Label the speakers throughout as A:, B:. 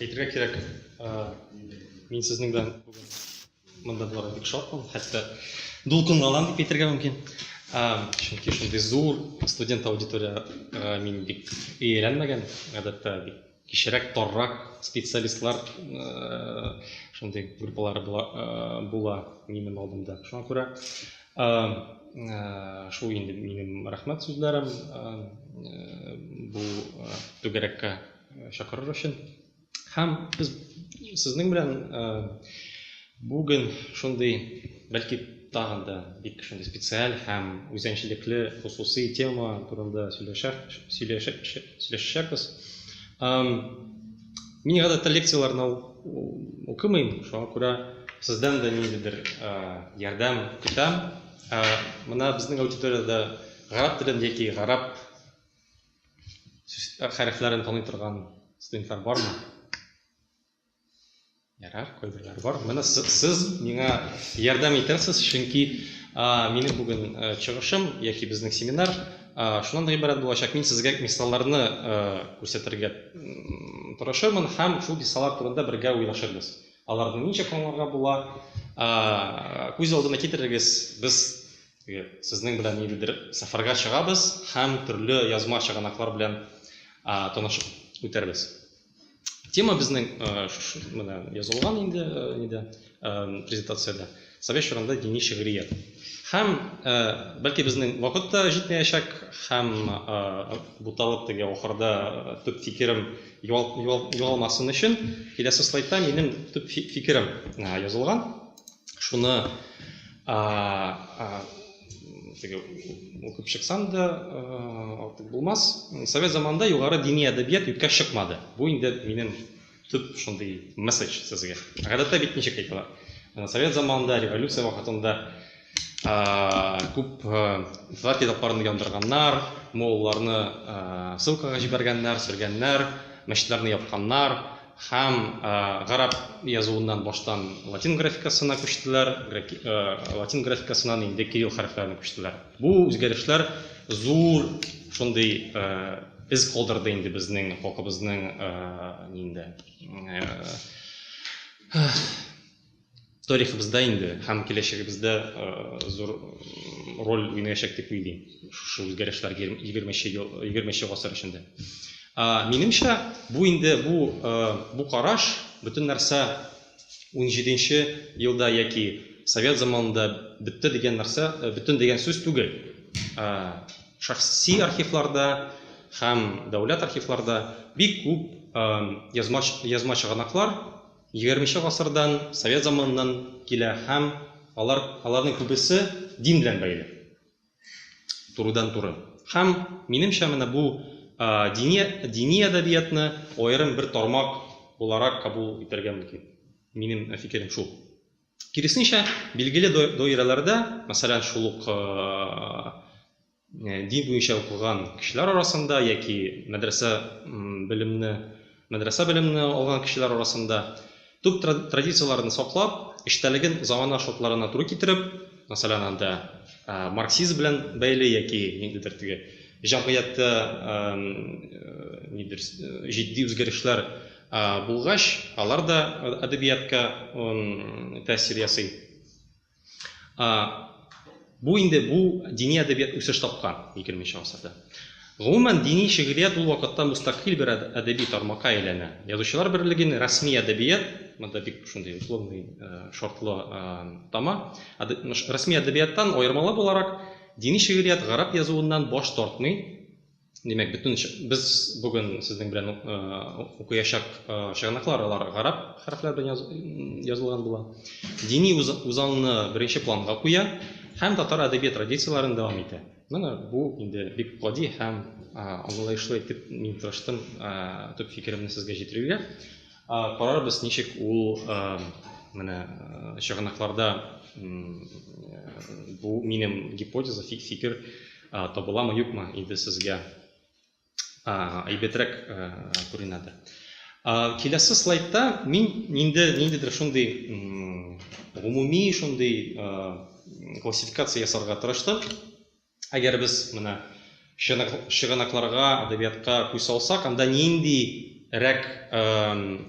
A: Әйтергә кирәк, мин сезнең белән бүген монда булырга бик шатмын, хәтта дулкынланам дип әйтергә мөмкин. Чөнки шундый зур студент аудиториягә мин бик ияләнмәгән, гадәттә бик кечерәк, таррак специалистлар шундый группалары була минем алдымда. Шуңа күрә шул инде минем рәхмәт сүзләрем бу түгәрәккә чакырыр өчен. Һәм без сезнең белән бүген шундый, бәлки тагын да бик шундый специаль һәм үзенчәлекле хосусый тема турында сөйләшәчәкбез. Мин гадәттә лекцияләрне укымыйм, шуңа күрә сездән дә ниндидер ярдәм көтәм. Менә безнең аудиториядә гарәп телен яки гарәп хәрефләрен таный торган студентлар бармы? Ярар, кайберләр бар. Менә сез миңа ярдәм итәрсез, чөнки минем бүген чыгышым яки безнең семинар шуннан гыйбарәт булачак. Мин сезгә мисалларны күрсәтергә тырышырмын һәм шул мисаллар турында бергә уйлашырбыз. Аларны ничек аңларга була? Күз алдына китерегез, без сезнең белән ниндидер сәфәргә чыгабыз һәм төрле язма чыганаклар белән танышып үтәрбез. Тема безнең менә язылган инде нидә презентациядә. Совет чорында дини шигърият. Һәм бәлки безнең вакыт та җитмәячәк һәм буталып теге ахырда төп фикерем югалмасын өчен киләсе слайдта минем төп фикерем язылган. Шуны теге укып чыксам да артык булмас. Совет заманында югары дини әдәбият юкка чыкмады. Бу инде минем төп шундый месседж сезгә. Гадәттә бит ничек әйтәләр? Совет заманында, революция вакытында күп татар китапларын яндырганнар, муллаларны ссылкага җибәргәннәр, сөргәннәр, мәчетләрне япканнар. Һәм гарәп язуыннан баштан латин графикасына күчтеләр, латин графикасыннан инде кирилл хәрефләренә күчтеләр. Бу үзгәрешләр зур шундый эз калдырды инде безнең халкыбызның инде тарихыбызда инде һәм киләчәгебездә зур роль уйнаячак дип уйлыйм. Шушы үзгәрешләр 20 ел, 20 гасыр эчендә. Минемчә, бу инде бу бу караш бөтен нәрсә 17 елда яки совет заманында бетте дигән нәрсә, бөтен дигән сүз түгел. Шәхси архивларда һәм дәүләт архивларда бик күп язма язма чыганаклар Егерменче гасырдан, совет заманыннан килә һәм алар, аларның күбесе дин белән бәйле. Турыдан-туры. Һәм, минемчә, менә бу дини, дини әдәбиятны аерым бер тармак буларак кабул итәргә мөмкин. Минем фикерем шул. Киресенчә, билгеле даирәләрдә, мәсәлән, шул ук Дин буенча укыган кешеләр арасында яки мәдрәсә белемне мәдрәсә белемне алган кешеләр арасында төп традицияләрне саклап, эчтәлеген замана шартларына туры китереп, мәсәлән, анда марксизм белән бәйле яки ниндидер теге җәмгыятьтә нидер җитди үзгәрешләр булгач, алар да әдәбиятка тәэсир ясый. Бу инде бу дини әдәбият үсеш тапкан 20 гасырда. Гомумән, дини шигърият ул вакытта мөстәкыйль бер әдәби тармакка әйләнә. Язучылар берлеген рәсми әдәбият, монда бик шундый условный шартлы тама, рәсми әдәбияттан аермалы буларак, дини шигърият гарәп язуыннан баш тартмый. Димәк, бөтен без бүген сезнең белән укыячак чыганаклар алар гарәп хәрефләре белән язылган була. Дини үзаңны беренче планга куя һәм татар әдәби традицияләрен дәвам итә. Менә бу инде бик гади һәм аңлаешлы итеп мин тырыштым төп фикеремне сезгә җиткерергә. Карарбыз, ничек ул менә чыганакларда бу минем гипотеза, фикер табыламы, юкмы, инде сезгә әйбәтрәк күренәдер. Киләсе слайдта мин инде ниндидер шундый гомуми шундый классификация ясарга тырыштым. Әгәр без менә чыганакларга, әдәбиятка күз салсак, анда нинди рәк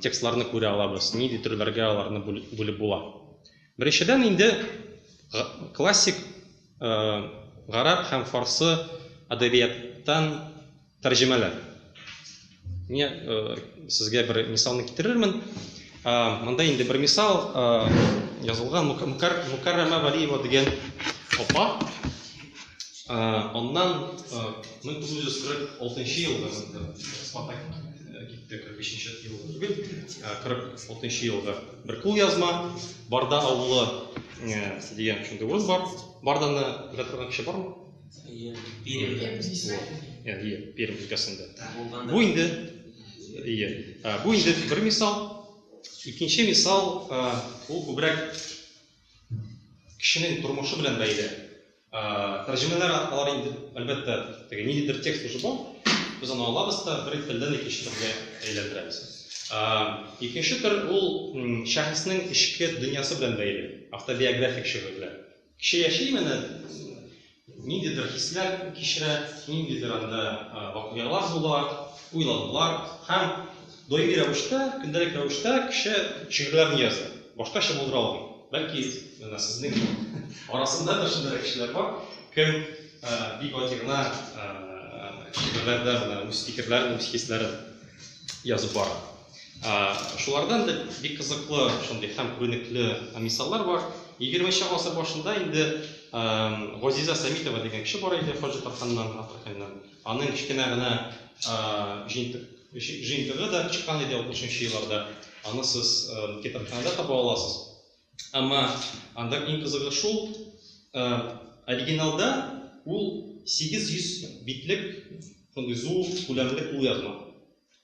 A: текстларны күрә алабыз, нинди төрләргә аларны бүлеп була. Беренчедән инде классик гарәп һәм фарсы әдәбияттан тәрҗемәләр. Мин сезгә бер мисалны китерермен. Монда инде бер мисал язылган Мукәррәмә Вәлиева дигән апа. Аннан 1946 елгы Спартак китте, 45 елгы түгел, 46 елгы бер кулъязма. Барда авылы дигән шундый урын бар. Барданы белә торган кеше бармы?
B: Иә, Пермьдә.
A: Иә, Пермь өлкәсендә. Бу инде, иә, бу инде бер мисал. Икенче мисал, ул күбрәк кешенең тормышы белән бәйле. Тәрҗемәләр алар инде, әлбәттә, теге ниндидер текст уже бар. Без аны алабыз да бер телдән икенче телгә әйләндерәбез. Икенче төр ул шәхеснең эчке дөньясы белән бәйле, автобиографик шигырьләр. Кеше яши менә, ниндидер хисләр кичерә, ниндидер анда вакыйгалар була, уйланулар һәм даими рәвештә, көндәлек рәвештә кеше шигырьләрне яза. Башкача булдыра алмый. Бәлки, менә сезнең арасында да шундыйрак кешеләр бар, кем бик гади гына шигырьләрдә менә үз фикерләрен, үз хисләрен язып бара. Шулардан да бик кызыклы шундый һәм күренекле мисаллар бар. 20 гасыр башында инде Газизә Сәмитова дигән кеше бар иде Хаҗи Тарханнан, Астраханьнан. Аның кечкенә генә җыентыгы да чыккан иде 60 елларда. Аны сез китапханәдә таба аласыз. Әмма анда иң кызыгы шул, оригиналда ул 800 битлек шундый зур күләмле кулъязма.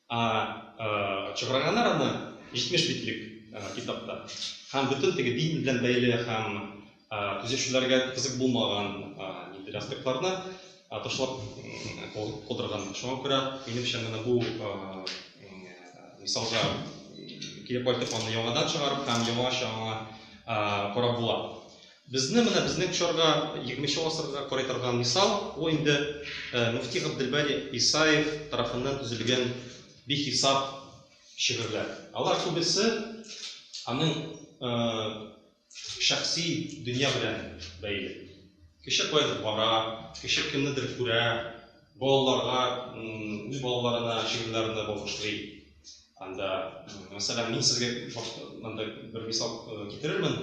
A: Ә чыгарганнар аны 70 битлек китапта. Һәм бөтен теге дин белән бәйле һәм төзүчеләргә кызык булмаган ниндидер аспектларны ташлап калдырган. Шуңа күрә, минемчә, менә бу мисалга килеп кайтып, аны яңадан чыгарып һәм яңача аңа карап була. Безне менә безнең чорга, егерменче гасырга карый торган мисал, ул инде мөфти Габделбари Исаев тарафыннан төзелгән бихисап шигырьләр. Алар күбесе аның шәхси дөнья белән бәйле. Кеше каядыр бара, кеше кемнедер күрә, балаларга, үз балаларына шигырьләрне багышлый. Анда, мәсәлән, мин сезгә башта анда бер мисал китерермен.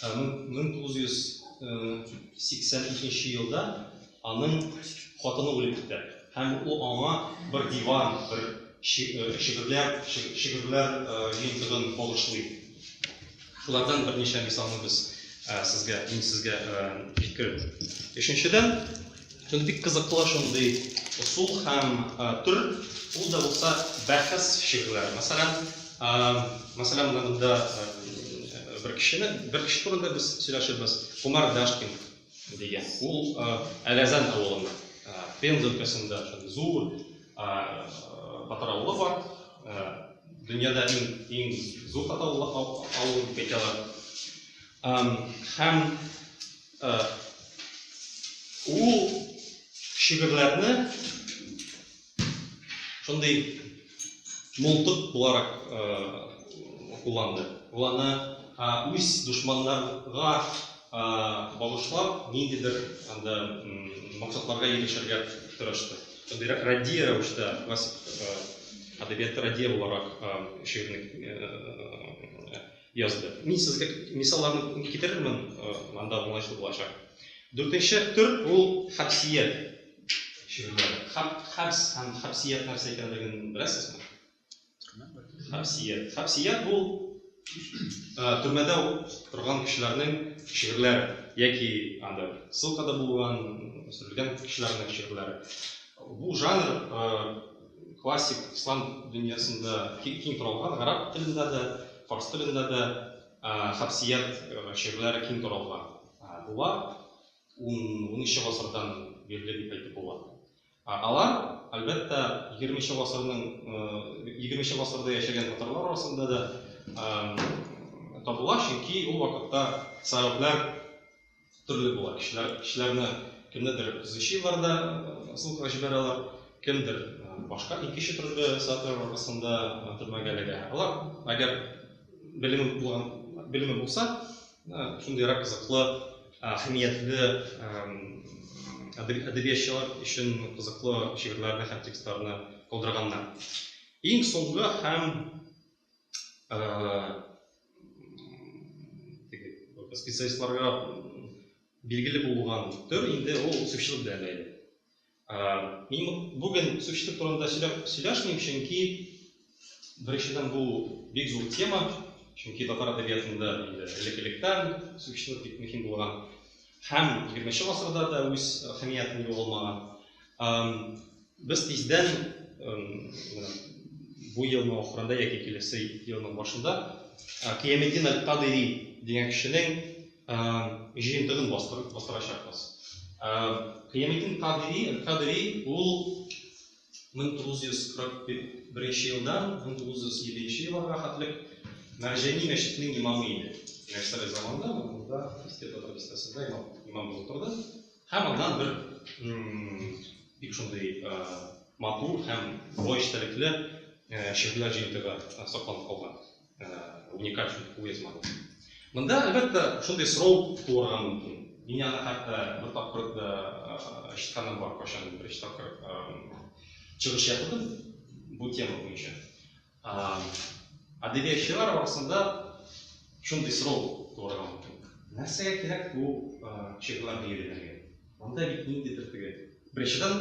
A: 1982 елда аның хатыны үлеп китә. Һәм ул аңа бер диван, бер шигырьләр, шигырьләр җыентыгын багышлый. Шулардан берничә мисалны без сезгә, мин сезгә җиткерермен. Өченчедән, шундый бик кызыклы шундый ысул һәм төр, ул да булса бәхәс шигырьләре. Мәсәлән, мәсәлән, менә монда бер кешене, бер кеше турында без сөйләшербез. Гомәр Дашкин дигән. Ул Әләзән авылыннан, Пенза өлкәсендә шундый зур татар авылы бар. Дөньяда иң иң зур татар авылы дип әйтәләр. Һәм ул шигырьләрне шундый мылтык буларак кулланды. Ул аны үз дошманнарга багышлап, ниндидер анда максатларга ирешергә тырышты. Шундый радия рәвештә, классик әдәбиятта радия буларак шигырьне язды. Мин сезгә мисалларны китерермен, анда аңлаешлы булачак. Дүртенче төр ул хәпсият шигырьләре. Хәпс һәм хәпсият нәрсә икәнлеген беләсезме? Хәпсият. Хәпсият ул төрмәдә торган кешеләрнең шигырьләре яки анда ссылкада булган, сөрелгән кешеләрнең шигырьләре. Бу жанр классик ислам дөньясында киң таралган, гарәп телендә дә, фарс телендә дә хәпсият шигырьләре киң таралган. Болар унынчы гасырдан бирле дип әйтеп була. Алар, әлбәттә, егерменче гасырның егерменче гасырда яшәгән татарлар арасында да табыла, чөнки ул вакытта сәбәпләр төрле була. Кешеләр, кешеләрне кемнедер 30 елларда ссылкага җибәрәләр, кемдер Башка икенче төрле сәбәпләр аркасында төрмәгә эләгә. Алар, әгәр белеме булган, белеме булса, шундыйрак кызыклы, әһәмиятле әдәбиятчылар өчен кызыклы шигырьләрне һәм текстларны калдырганнар. Иң соңгы һәм специалистларга билгеле булган төр инде ул суфчылык белән бәйле. Мин бүген суфчылык турында сөйләшмим, чөнки беренчедән бу бик зур тема, чөнки татар әдәбиятында инде элек-электән суфчылык бик мөһим булган һәм 20 гасырда да үз әһәмиятен югалмаган. Без тиздән бу елның ахырында яки киләсе елның башында Кыяметдин әл-Кадыйри дигән кешенең җыентыгын бастырачакбыз. Кыяметдин Кадыйри, әл-Кадыйри ул 1941 елдан 1950 елларга хәтлек Мәрҗани мәчетенең имамы иде. Димәк, совет заманында монда Иске Татар бистәсендә имам булып торды. Һәм аннан бер бик шундый матур һәм бай эчтәлекле шигырьләр җыентыгы сакланып калган. Уникаль шундый кулъязма. Монда, әлбәттә, шундый сорау туарга мөмкин. Мин аны хәтта бер тапкыр да ишеткәнем бар, кайчан беренче тапкыр чыгыш ясадым бу тема буенча. Әдәбиятчылар арасында шундый сорау туарга мөмкин. Нәрсәгә кирәк бу шигырьләрне өйрәнергә? Монда бит ниндидер теге. Беренчедән,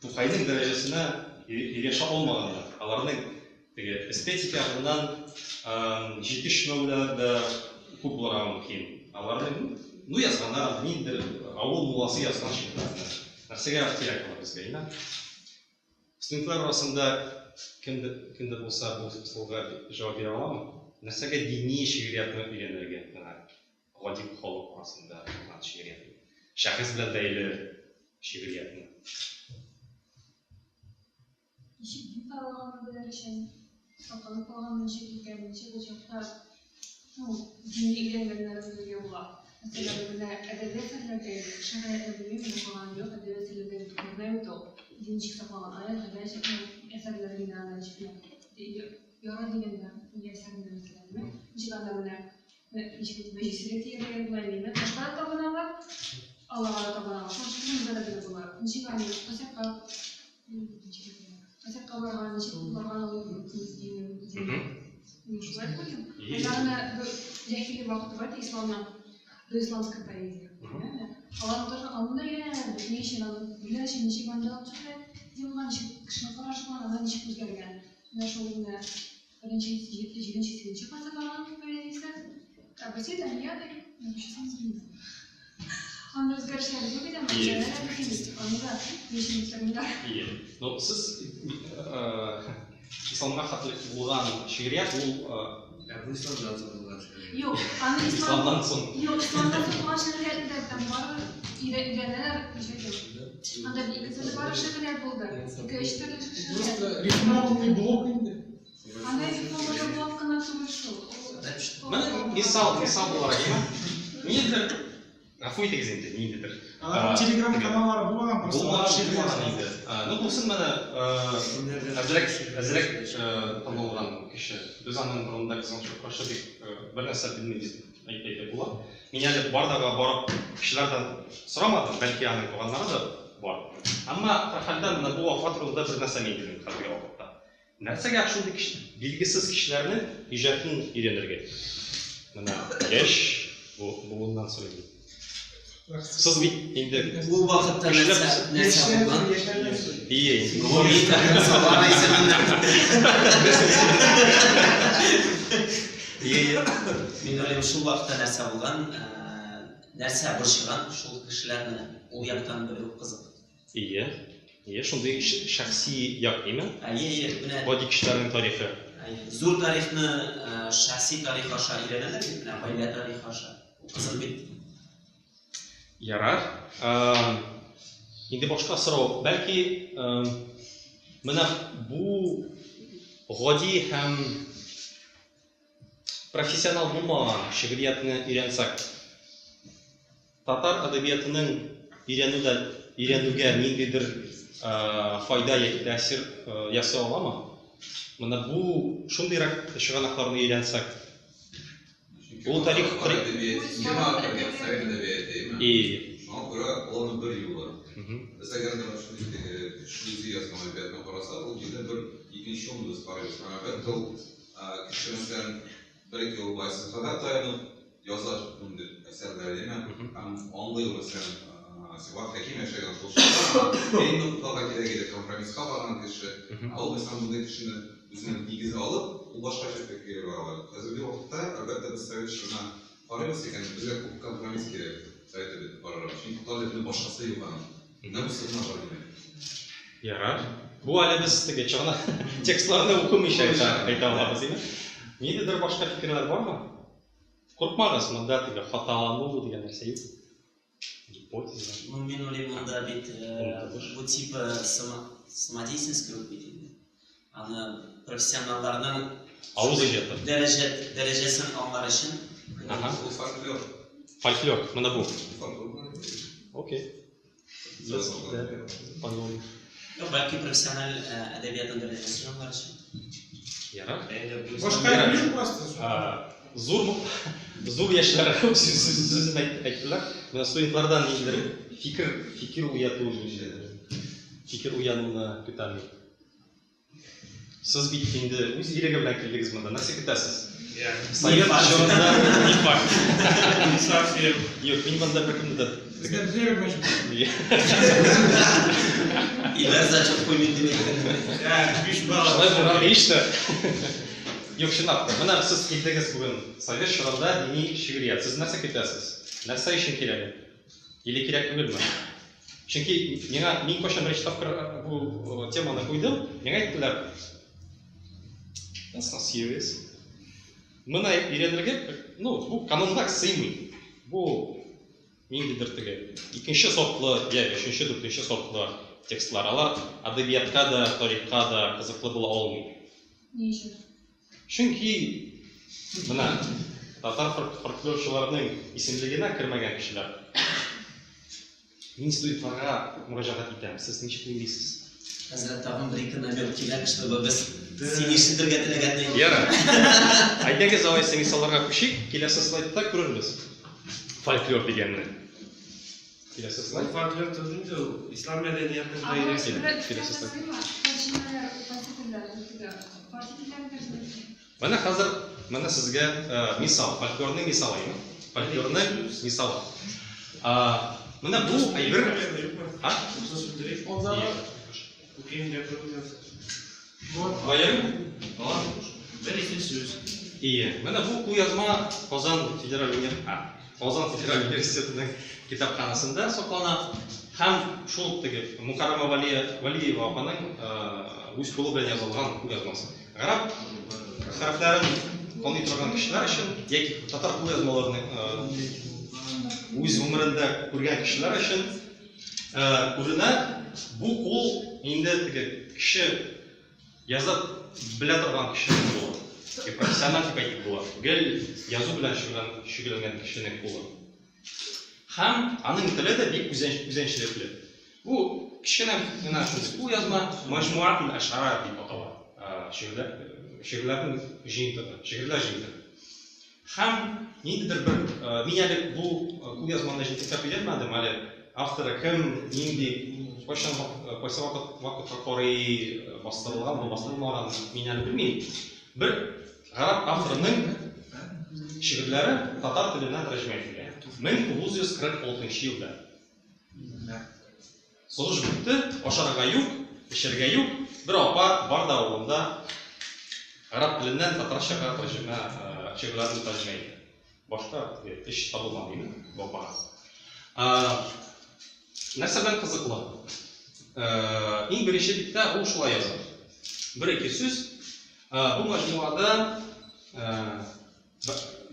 A: Тукайның дәрәҗәсенә ирешә алмаганнар. Аларның теге эстетика ягыннан җитешмәүләр дә күп булырга мөмкин. Аларның, ну, язганнар, ниндидер авыл мулласы язган шигырьләрне. Нәрсәгә кирәк алар безгә, әйме? Студентлар арасында кем дә булса бу сорауга җавап бирә аламы? Нәрсәгә дини шигъриятне өйрәнергә? Менә гади халык арасында булган шигъриятне. Шәхес белән бәйле шигъриятне.
C: Ничек дин таралганын белер өчен, сакланып калганын ничек икән, ничек ул чакта, ну, динне өйрәнгәннәрен белергә була. Мәсәлән, менә әдәбият фәннәргә инде, шигъриятне белмим, мин укыганым юк, әдәбият фәннәргә бит күренә бит ул, дин ничек сакланган, аять, гыйләҗ, ну, әсәрләре генә анда ничек менә, Яра дигәндә, ни әсәрендә мәсәлән, менә ничек анда менә, ничек әйтим, мәҗүсилек дияргә була инде, ташка да табыналар, Аллага да табыналар. Шуның өчен генә белеп була. Ничек аны косякка, ничек әйтим, косякка барган, ничек барган ул дин. Мин шулай дип уйлыйм. Анда менә җәһили вакыты бар исламның, доисламская поэзия. Алар тоже аны да өйрәнәләр бит. Ни өчен аны белер өчен ничек анда шулай булган, ничек кешенең карашы булган, анда ничек үзгәргән. Менә шул менә беренче, җиденче, сигезенче гасырларның поэзиясе. Ә Бәсир Дания вообще сам Анда үзгәрешләр юк иде, мәгънәләр дә бит. Аны да ни өчен үткәрмиләр?
A: Ие. Ну, сез исламга хәтле булган шигърият ул
B: Ә бу исламнан соң булган шигърият.
C: Юк, аны
A: исламнан соң.
C: Юк, исламнан соң булган шигъриятне дә там бар өйрәнәләр, ничек әйтим. Анда ике төрле бары шигърият булды. Ике, өч төрле шигърият.
D: Просто рифмованный блок инде.
C: Анда рифмованный блок кына түгел шул.
A: Менә мисал, мисал буларак, әйме? Ниндидер, гафу итегез инде, ниндидер.
D: Аларның телеграм каналлары булмаган просто.
A: Булмаган, булмаган инде. Ну, булсын менә, әзрәк, әзрәк танылган кеше. Без аның турында кызганычка каршы бик бер нәрсә белмибез дип әйтеп була. Мин әле Бардага барып кешеләрдән сорамадым, бәлки аның туганнары да бар. Әмма һәрхәлдә менә бу вафат турында бер нәрсә мин белмим хәзерге вакытта. Нәрсәгә шундый билгесез кешеләрнең иҗатын өйрәнергә? Менә яшь буыннан сорыйм. Сез бит инде
B: Бу вакытта нәрсә нәрсә булган?
A: Ие. Ие.
B: Мин уйлыйм, шул вакытта нәрсә булган, нәрсә борчыган шул кешеләрне, ул яктан белү кызык.
A: Ие. Ие, шундый шәхси як, әйме?
B: Әйе, әйе, менә
A: гади кешеләрнең тарихы.
B: Әйе. Зур тарихны шәхси тарих аша өйрәнәләр бит, менә гаилә тарихы аша. Ул кызык бит.
A: Ярар. Инде башка сорау. Бәлки, менә бу гади һәм профессионал булмаган шигъриятне өйрәнсәк, татар әдәбиятының өйрәнүдә өйрәнүгә ниндидер файда яки тәэсир ясый аламы? Менә бу шундыйрак чыганакларны өйрәнсәк, ул тарих
E: әдәбият тема кергән, совет әдәбияты, әйеме?
A: И.
E: Шуңа күрә ул бер юлы. Без әгәр дә шундый кеше үзе язган әдәбиятны карасак, ул җирдә бер икенче юлны без карыйбыз. Һәм әлбәттә, ул кеше, мәсәлән, бер-ике ел Байсынга таянып яза мондый әсәрләр, әйеме? Һәм аңлый ул, мәсәлән, Сибгат Хәким яшәгән шул чорда, Ленин укытырга кирәк иде, компромисска барган кеше. Ә ул, мәсәлән, мондый кешене үзенең нигезе алып, ул башкача фикер йөртә ала. Хәзерге вакытта, әлбәттә, без совет чорына карыйбыз икән, безгә күп компромисс кирәк совет әдәбияты карарга. Чөнки татар әдәбиятында башкасы юк аның. Менә бусы гына бар димәк.
A: Ярар. Бу әле без теге чыгана текстларны укымыйча әйтә, әйтә алабыз, димәк. Ниндидер башка фикерләр бармы? Куркмагыз, монда теге хаталану дигән нәрсә юк. Гипотеза.
B: Ну, мин уйлыйм, монда бит
A: Омтылыш.
B: бу типа самодеятельность кебек бит инде. Аны профессионалларның
A: Авыз иҗаты.
B: дәрәҗә дәрәҗәсен аңлар өчен.
A: Ага.
E: Ул фольклор.
A: Фольклор, менә бу.
E: Фольклор.
A: Окей. Без дә позволим.
B: Юк, бәлки профессиональ әдәбиятның дәрәҗәсен аңлар өчен.
A: Ярар.
D: Башка юк просто.
A: Зур зур яшьләр сүзен әйттеләр. Менә студентлардан ниндидер фикер фикер уяту фикер уянуны көтәм мин. Сез бит инде үз иреге белән килдегез монда. Нәрсә көтәсез? Совет чорында не факт.
F: Не совсем.
A: Юк, мин монда беркемне дә
D: Безгә безгә мәҗбүр.
B: Иләр зачет куймыйм дип әйткән.
F: 5 балл.
A: Шулай булган дә. Юк, чынлап та. Менә сез килдегез бүген совет чорында дини шигърият. Сез нәрсә көтәсез? Нәрсә өчен кирәк? Или кирәк түгелме? Чөнки миңа мин кайчан беренче тапкыр бу теманы куйдым, миңа әйттеләр, that's not serious. Моны өйрәнергә, ну, бу канонга сыймый. Бу ниндидер теге икенче сортлы, я өченче, дүртенче сортлы текстлар. Алар әдәбиятка да, тарихка да кызыклы була алмый.
C: Ни өчен?
A: Чөнки менә татар фольклорчыларының исемлегенә кермәгән кешеләр. Мин студентларга мөрәҗәгать итәм. Сез ничек уйлыйсыз?
B: Хәзрәт, тагын бер-ике намек кирәк, чтобы без син ишетергә теләгәнне.
A: Ярар. Әйдәгез, алайса мисалларга күчик. Киләсе слайдта күрербез. Фольклор дигәнне. Киләсе слайд.
F: Фольклор түгел инде ул, ислам мәдәниятының даирәсе.
A: Киләсе слайд.
C: Тәрҗемәләр, фарсы телләре, фарсы телләрен тәрҗемә итә.
A: Менә хәзер менә сезгә мисал, фольклорның мисалы, әйеме? Фольклорның мисалы. Менә бу әйбер. А? Баян?
F: Бер ике сүз.
A: Ие. Менә бу кулъязма Казан федераль Казан федераль университетының китапханәсендә саклана. Һәм шул теге Мукаррама Валиева апаның үз кулы белән язылган кулъязмасы. Гарәп хәрефләрен таный торган кешеләр өчен яки татар кулъязмаларын үз гомерендә күргән кешеләр өчен күренә, бу кул инде теге кеше язып белә торган кешенең кулы. Профессиональ дип әйтеп була. Гел язу белән шөгыльләнгән кешенең кулы. Һәм аның теле дә бик үзенчәлекле. Бу кечкенә генә шундый кулъязма Маҗмуатул Әшгар дип атала. Шигырьләр, шигырьләрнең җыентыгы, шигырьләр җыентыгы. Һәм ниндидер бер, мин әле бу кулъязманы җентекләп өйрәнмәдем әле, авторы кем, нинди, кайчан, кайсы вакыт, вакытка карый бастырылган, бу бастырылмаган, мин әле белмим. Бер гарәп авторының шигырьләре татар теленә тәрҗемә ителгән. 1946 елда. Сугыш бетте, ашарга юк, эчәргә юк. Бер апа Барда авылында гарәп теленнән татарчага тәрҗемә, шигырьләрне тәрҗемә итә. Башка эш табылмады инде бу апага. Нәрсә белән кызыклы? Иң беренче биттә ул шулай яза. Бер-ике сүз. Бу мәҗмуада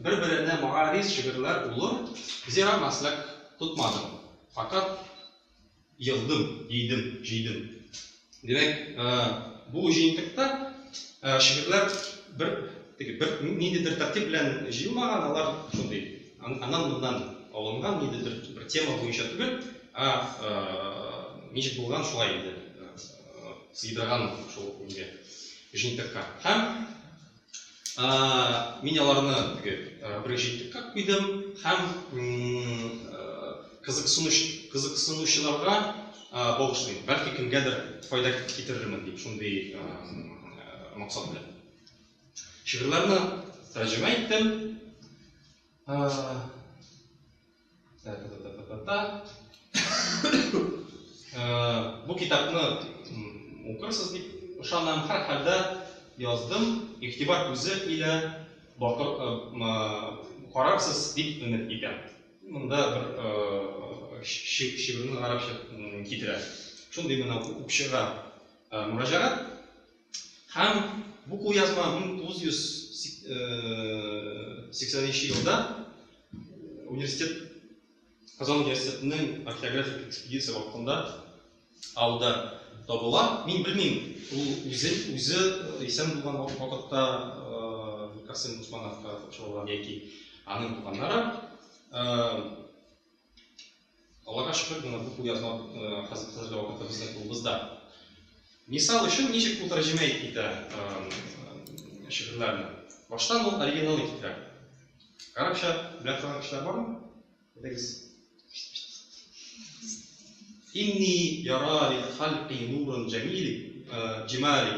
A: бер-беренә муариз шигырьләр булыр, зира мәсләк тотмадым. Факат йыгдым, йыйдым, җыйдым. Димәк, бу җыентыкта шигырьләр бер теге бер ниндидер тәртип белән җыелмаган, алар шундый аннан-моннан алынган, ниндидер бер тема буенча түгел, ә ничек булган шулай инде. сыйдырган шул нигә җыентыкка. Һәм мин аларны теге бер җыентыкка куйдым һәм кызыксынучыларга багышлыйм. Бәлки кемгәдер файда китерермен дип шундый максат белән. Шигырьләрне тәрҗемә иттем. Та-та-та-та-та-та. Бу китапны укырсыз дип ышанам. Һәрхәлдә яздым. Игътибар күзе илә карарсыз дип өмет итәм. Монда бер шигырьне гарәпчә китерә. Шундый менә укчыга мөрәҗәгать. Һәм бу кулъязма 1980 елда университет Казан университетының археографик экспедиция вакытында ауда табыла. Мин белмим, ул үзе үзе исән булган вакытта Касыйм Госмановка тапшырылган яки аның туганнары. Аллага шөкер, менә бу кулъязма хәзерге вакытта безнең кулыбызда. Мисал өчен, ничек ул тәрҗемә итә шигырьләрне? Баштан ул оригиналын китерә. Гарәпчә белә торган кешеләр бармы? Әйдәгез. Инни яра лил халқи нуран җәмили, җимали,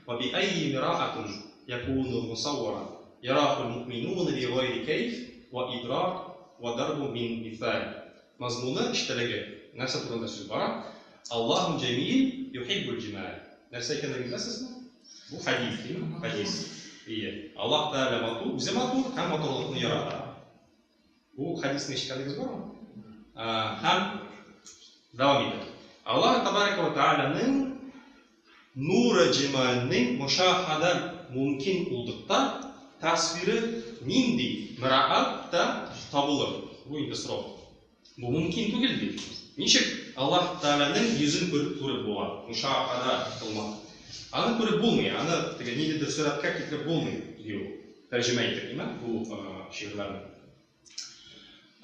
A: ва би айи мираатин якуну мусаввара, ярахул муъминуна би гайри кәйф ва идрак ва дарбу мин мисаль. Мазмуны, эчтәлеге, нәрсә турында сүз бара? Аллаһу җәмил юхиббул җималь. Нәрсә икәнлеген беләсезме? Бу хәдис, димме? Хәдис. Ие. Аллаһ Тәгалә матур, үзе матур һәм матурлыкны ярата. Бу хәдисне ишеткәнегез бармы? Һәм дәвам итә. Аллаһ Табарaka ва Тәгаләнең нуры җималнең мушахада мөмкин улдыкта тасвиры нинди мираат та табылыр? Бу инде сорау. Бу мөмкин түгел бит. Ничек Аллаһ Тәгаләнең йөзен күреп була? Мушахада кылмак. Аны күреп булмый, аны теге ниндидер сурәткә китереп булмый, ди ул. Тәрҗемә итеп, димәк, бу шигырьләрне.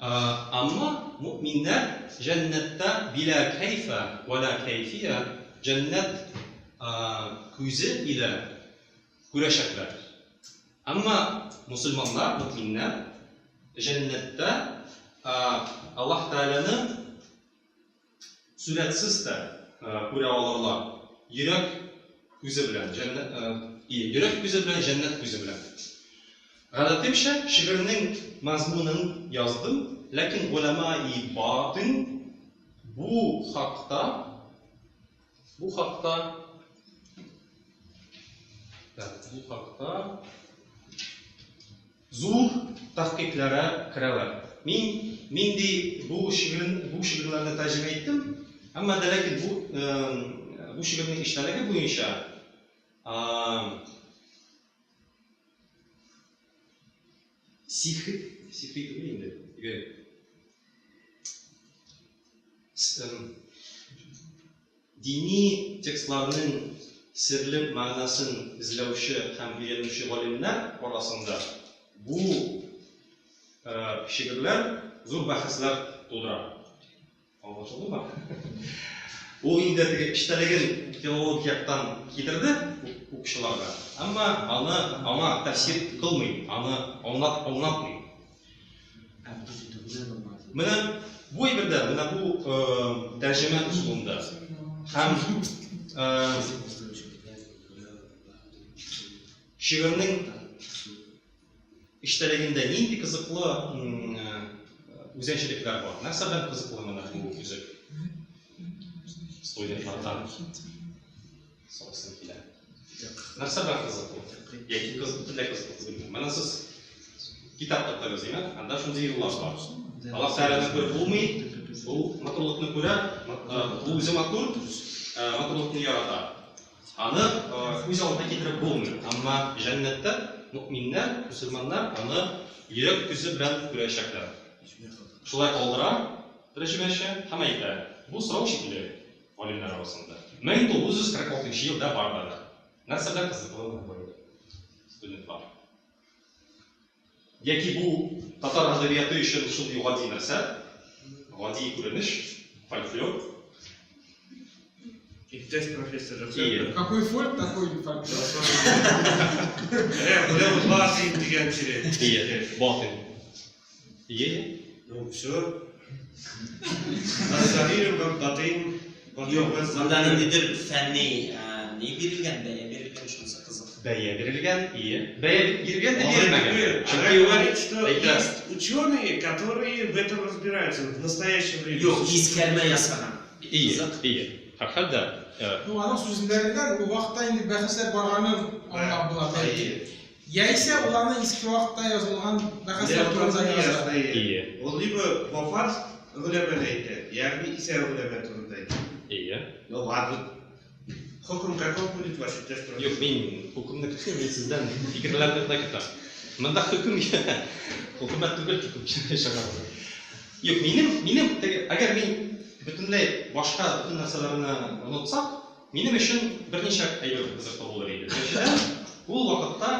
A: Әмма мөэминнәр җәннәттә билә кәйфә вә лә кәйфия җәннәт күзе илә күрәчәкләр. Әмма мөселманнар, мөэминнәр җәннәттә Аллаһ Тәгаләне сурәтсез дә күрә алырлар. Йөрәк күзе белән, җәннәт, йөрәк күзе белән, җәннәт күзе белән. Гадәтемчә, шигырьнең мазмунын яздым, ләкин голәмаи батын бу хакта, бу хакта, так, бу хакта зур тәхкыйкләрә керәләр. Мин мин ди бу шигырен бу шигырьләрне тәрҗемә иттем, әмма дә ләкин бу бу шигырьнең эчтәлеге буенча сихри сихри түгел инде, теге Дини текстларның серле мәгънәсен эзләүче һәм өйрәнүче галимнәр арасында бу шигырьләр зур бәхәсләр тудыра. Аңлашылдымы? Ул инде теге эчтәлеген филологик яктан китерде укучыларга, әмма аны аңа тәфсир кылмый, аны аңлат аңлатмый. Менә бу әйбердә, менә бу тәрҗемә ысулында һәм шигырьнең эчтәлегендә нинди кызыклы үзенчәлекләр бар? Нәрсә белән кызыклы менә бу өзек? Студентлардан сорасым килә. Нәрсә белән кызыклы? Яки кызыклы, бөтенләй кызыклы түгелме? Менә сез китап тоттыгыз, димәк, анда шундый юллар бар. Аллаһ Тәгаләне күреп булмый, ул матурлыкны күрә, ул үзе матур, матурлыкны ярата. Аны күз алдына китереп булмый. Әмма җәннәттә мөэминнәр, мөселманнар аны йөрәк күзе белән күрәчәкләр. Шулай калдыра тәрҗемәче һәм әйтә, бу сорау шикелле галимнәр арасында. 1946 елда бар да. Нәрсә белән кызыклы бу студентлар? Яки бу татар әдәбияты өчен шундый гади нәрсә, гади күренеш, фольклор.
F: Иптәш профессор,
A: Ие.
F: рөхсәтме?
D: Какой фольк, такой фольклор.
F: Менә менә ул батин дигән кирәк.
A: Ие, батин. Ие.
F: Ну, все. Ас-сагир ва батин.
B: Юк, монда ниндидер фәнни ни бирелгән, бәя бирелгән, шунысы кызык.
A: Бәя бирелгән, ие. Бәя биргән дә бирелмәгән.
F: Она
A: Чөнки ул
F: говорит, что
A: әйтә,
F: есть ученые, которые в этом разбираются в настоящем времени.
B: Юк, искәрмә ясаган.
A: Ие,
B: Кызык.
A: ие. Һәрхәлдә,
D: Ну, аның сүзләреннән ул вакытта инде бәхәсләр барганын аңлап була бәлки. Яисә ул аны иске вакытта язылган бәхәсләр турында яза.
A: Ие.
F: Ул либо вафат голәмәне әйтә, ягъни исән голәмә турында әйтә.
A: Ие.
F: Ну ладно. Хөкем какой будет ваш иптәш профессор?
A: Юк, мин хөкемне көтмим, мин сездән фикерләрне генә көтәм. Монда хөкем хөкүмәт түгел хөкем чыгару. Юк, минем минем теге әгәр мин бөтенләй башка бөтен нәрсәләрне онытсак, минем өчен берничә әйбер кызыклы булыр иде. Беренчедән, ул вакытта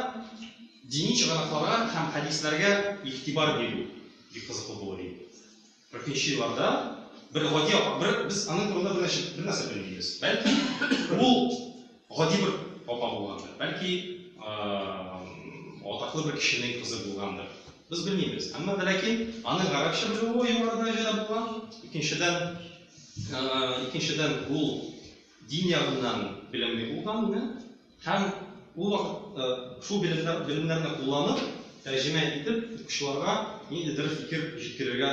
A: дини чыганакларга һәм хәдисләргә игътибар бирү бик кызыклы булыр иде. 40 елларда бер гади бер без аның турында бер нәрсә бер нәрсә белмибез. Бәлки ул гади бер апа булгандыр. Бәлки атаклы бер кешенең кызы булгандыр. Без белмибез. Әмма дә ләкин аның гарәпчә белүе югары дәрәҗәдә булган. Икенчедән, икенчедән ул дин ягыннан белемле булган һәм ул вакыт шул белемнәр белемнәрне кулланып, тәрҗемә итеп, укучыларга ниндидер фикер җиткерергә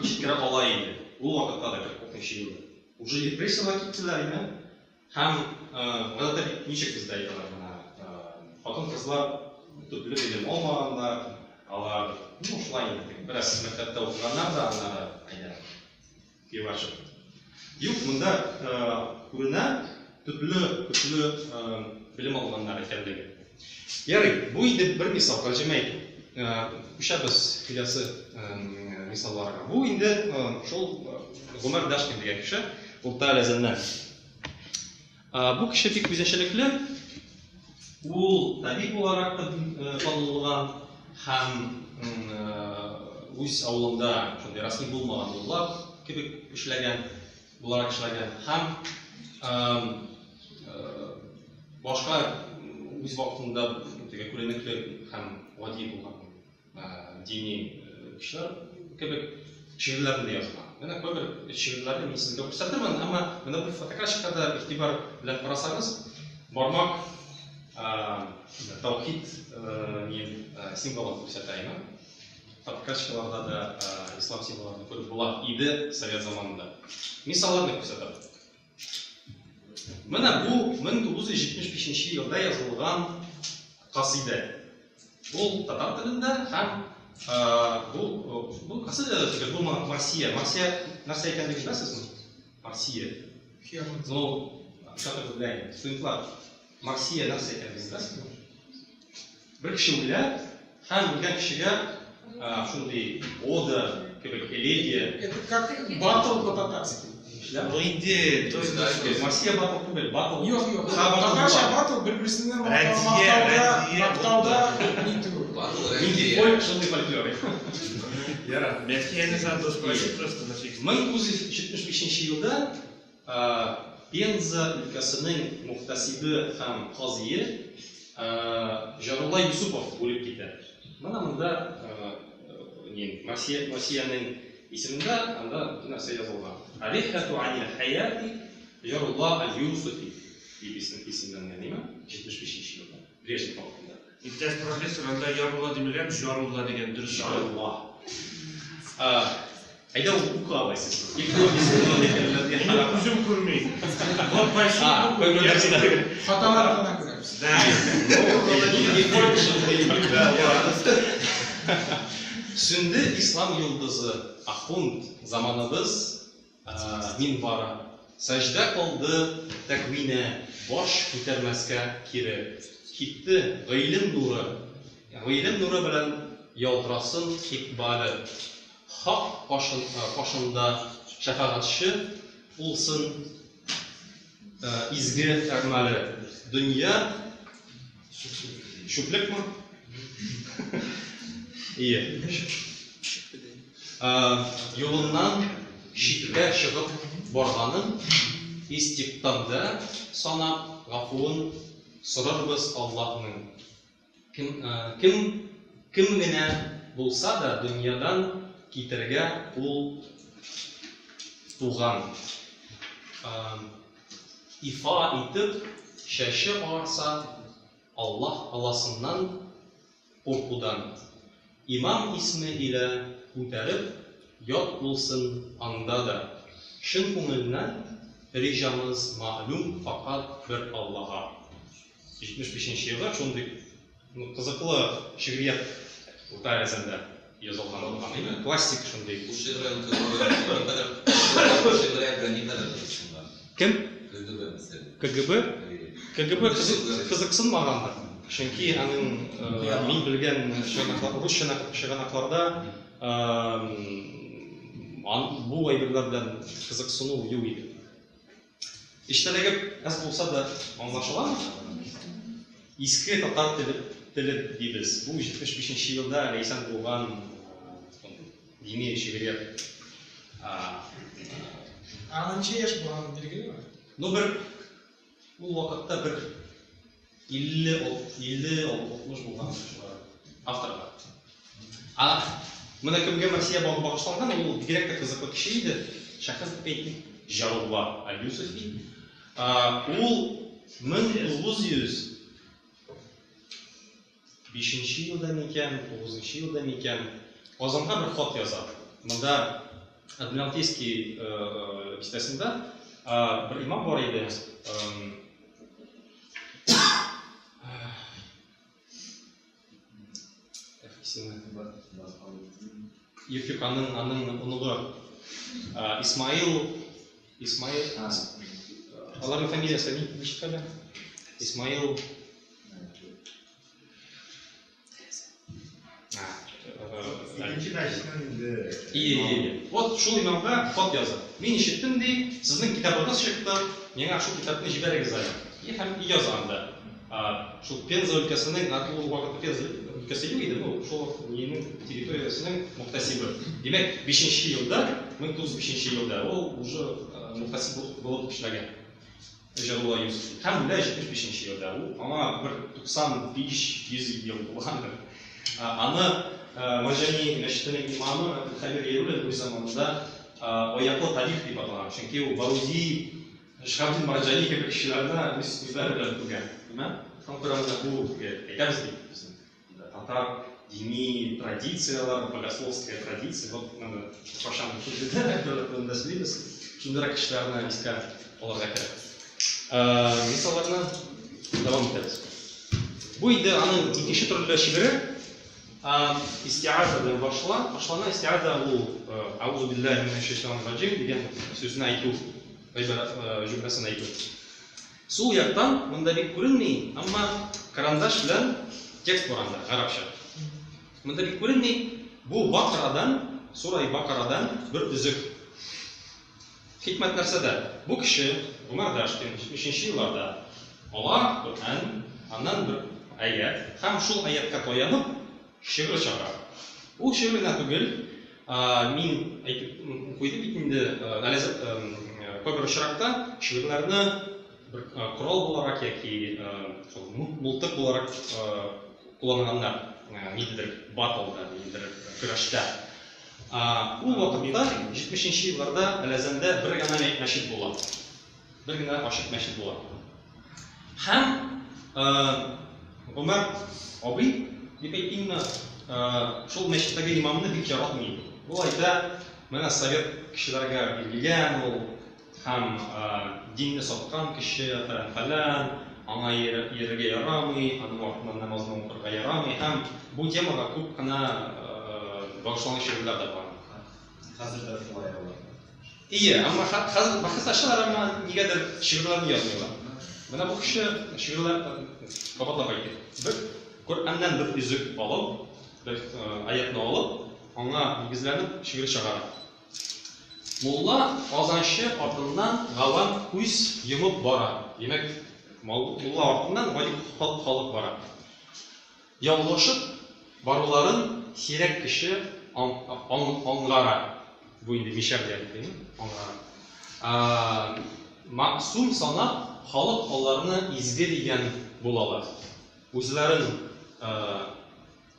A: җиткерә ала иде. Ул вакытта да 46 елда. Уже репрессияләр киттеләр инде. Һәм гадәттә бит ничек бездә әйтәләр менә хатын-кызлар төпле белем алмаганнар, алар, ну, шулай инде, бераз мәктәптә укыганнар да, аннары әйдә кияүгә чыгып. Юк, монда күренә төпле, төпле белем алганнар икәнлеге. Ярый, бу инде бер мисал, тәрҗемә итү. Күчәбез киләсе мисалларга. Бу инде шул Гомәр Дашкин дигән кеше, Урта Әләзәннән. Бу кеше бик үзенчәлекле. Ул табиб буларак та танылган һәм үз авылында шундый рәсми булмаган мулла кебек эшләгән, буларак эшләгән һәм башка үз вакытында теге күренекле һәм гади булган дини кешеләр кебек шигырьләрен дә язган. Менә кайбер шигырьләрне мин сезгә күрсәтермен, әмма менә бу фотокарточкада игътибар белән карасагыз, бармак таухид ни символын күрсәтә, әйме? Фотокарточкаларда да ислам символларын күреп була иде совет заманында. Мисалларны күрсәтәм. Менә бу 1975 елда язылган касыйдә. Ул татар телендә һәм бу бу касыйдә дә түгел, бу марсия. Марсия нәрсә икәнлеген беләсезме? Марсия. Ну, театр белән студентлар марсия нәрсә икәнлеген беләсезме? Бер кеше үлә һәм үлгән кешегә шундый ода кебек элегия.
D: Это как батл по-татарски.
F: Ну инде, то есть
A: Марсия батл түгел, батл.
D: Юк, юк.
A: Ха, батл
D: Татарча
A: була.
D: батл бер-берсеннән
F: Рәдия,
D: мактауда,
F: Рәдия,
D: мактауда нитү.
E: Батл
A: Нинди
E: Рәдия.
A: фольк, шундый фольклор. Яра.
F: Мәдхияне заодно спроси просто на всякий
A: 1975 елда Пенза өлкәсенең мөхтәсибе һәм казые Җарулла Юсупов үлеп китә. Менә монда ни Марсия Марсиянең исемендә анда бөтен нәрсә язылган. Рихләту анил хаяти Җарулла аль-Юсуфи дип исем исемләнгән, әйме? 75 елда. Брежнев вакытында.
F: Иптәш профессор, анда Ярулла димәгән, Жарулла дигән дөрес.
A: Жарулла. Әйдә укы алайсыз.
F: Минем күзем күрми. Вот большие
A: А,
F: буквы.
A: кайбер нәрсәләр.
D: Хаталар гына күрәбез.
F: Да.
A: Сүнде ислам йолдызы, ахунд заманыбыз минбары. Сәҗдә кылды тәквинә, баш күтәрмәскә кире. Китте гыйлем нуры, гыйлем нуры белән ялтырасын икъбале. Хак кашын, кашында шәфәгатьче булсын изге әгъмале. Дөнья чүплекме? Ие. Юлыннан читкә чыгып барганын Истигътамда санап, гафуын сорарбыз Аллаһның. Кем, кем, кем генә булса да дөньядан китергә ул туган. Ифа итеп чәче агарса, Аллаһ Алласыннан куркудан. Имам исме илә күтәреп, яд булсын анда да. Чын күңелнән риҗамыз мәгълүм факат бер Аллага. 75 нче елда шундый кызыклы шигърият Урта Әләзәндә язылган булган. Әйме? Классик шундый.
E: Бу шигырьләрнең никадәр бу шигырьләр белән никадәр кызыксынган?
A: Кем?
E: КГБ мәсәлән.
A: КГБ? КГБ кызыксынмагандыр. Чөнки аның мин белгән чыганаклар, рус чыганакларда бу әйберләр белән кызыксыну юк иде. Эчтәлеге әз булса да аңлашыламы? Иске татар теле, теле дибез. Бу 75 нче елда Ләйсән булган дини шигърият.
D: Аңа ничә яшь булган билгелеме?
A: Ну бер ул вакытта бер 50 50 60 булган шулар авторга. А менә кемгә Марсия багышланган, ул бигрәк тә кызыклы кеше иде. Шәхес дип әйтик, Җарулла Аль-Юсуфи. Ул 1905 елда микән, 9 елда микән, Казанга бер хат яза. Монда Адмиралтейский бистәсендә бер имам бар иде. Исеме. Юк, юк, аның аның оныгы Исмаил Исмаил аларның фамилиясе ничек әле? Исмаил
F: Икенче мәчетнең инде.
A: И, вот шул имамга хат яза. Мин ишеттем ди, сезнең китабыгыз чыкты, миңа шул китапны җибәрегез әле. И һәм и яза анда. Шул Пенза өлкәсенең, ул вакытта Пенза өлкәсе юк иде, ну, шул нинең территориясенең мөхтәсибе. Димәк, 5 елда, 1905 елда ул уже мөхтәсиб булып эшләгән. Җырулла Юсуфи. Һәм үлә 75 нче елда. Ул аңа бер 95-100 ел булгандыр. Аны Марҗани мәчетенең имамы Әбделхәбир Яруллин үз заманында аяклы тарих дип атаган. Чөнки ул Баруди, Шиһабетдин Марҗани кебек кешеләрне үз күзләре белән күргән. Әмма шуңа күрә менә бу әйтәбез бит безнең татар дини традицияләр, богословская традиция, вот менә кайчан шул җирдә турында сөйлибез, шундыйрак кешеләрне искә алырга кирәк. Мисалларны дәвам итәбез. Бу инде аның икенче төрле шигыре. Истиаза белән башла, башлана. Истиаза ул аузу биллаһи минәш шайтанир раҗим дигән сүзне әйтү, җөмләсен әйтү. Сул яктан монда бик күренми, әмма карандаш белән текст бар анда, гарәпчә. Монда бик күренми, бу Бакарадан, Сура Бакарадан бер өзек. Хикмәт нәрсәдә? Бу кеше Гомәр Дашкин 70 нче елларда ала Коръән, аннан бер аять һәм шул аятькә таянып шигырь чыгара. Ул шигырь генә түгел, мин әйтеп куйдым бит инде, кайбер очракта шигырьләрне бер корал буларак яки шул мылтык буларак кулланганнар, ниндидер батлда, ниндидер көрәштә. Ул вакытта, 70 нче елларда Әләзәндә бер генә мәчет була. Бер генә ачык мәчет була. Һәм Гомәр абый, дип әйтимме, шул мәчеттәге имамны бик яратмый иде. Ул әйтә, менә совет кешеләргә бирелгән ул, һәм динне саткан кеше, фәлән-фәлән, аңа иярергә ярамый, аның артыннан намазны укырга ярамый, һәм бу темага күп кенә багышланган шигырьләр дә бар.
F: Хәзер дә шулай алар.
A: Ие, әмма хәзер бәхәсләшәләр, әмма нигәдер шигырьләрне язмыйлар. Менә бу кеше шигырьләр кабатлап әйтте. Бер Коръәннән бер өзек алып, бер аятны алып, аңа нигезләнеп шигырь чыгара. Мулла азанчы артыннан гавам күз йомып бара. Димәк, мулла артыннан гади халык бара. Ялгышып баруларын сирәк кеше аңгара. Бу инде мишәр диалект, әйеме? Аңгара. Мәгъсум санап, халык аларны изге дигән булалар. Үзләрен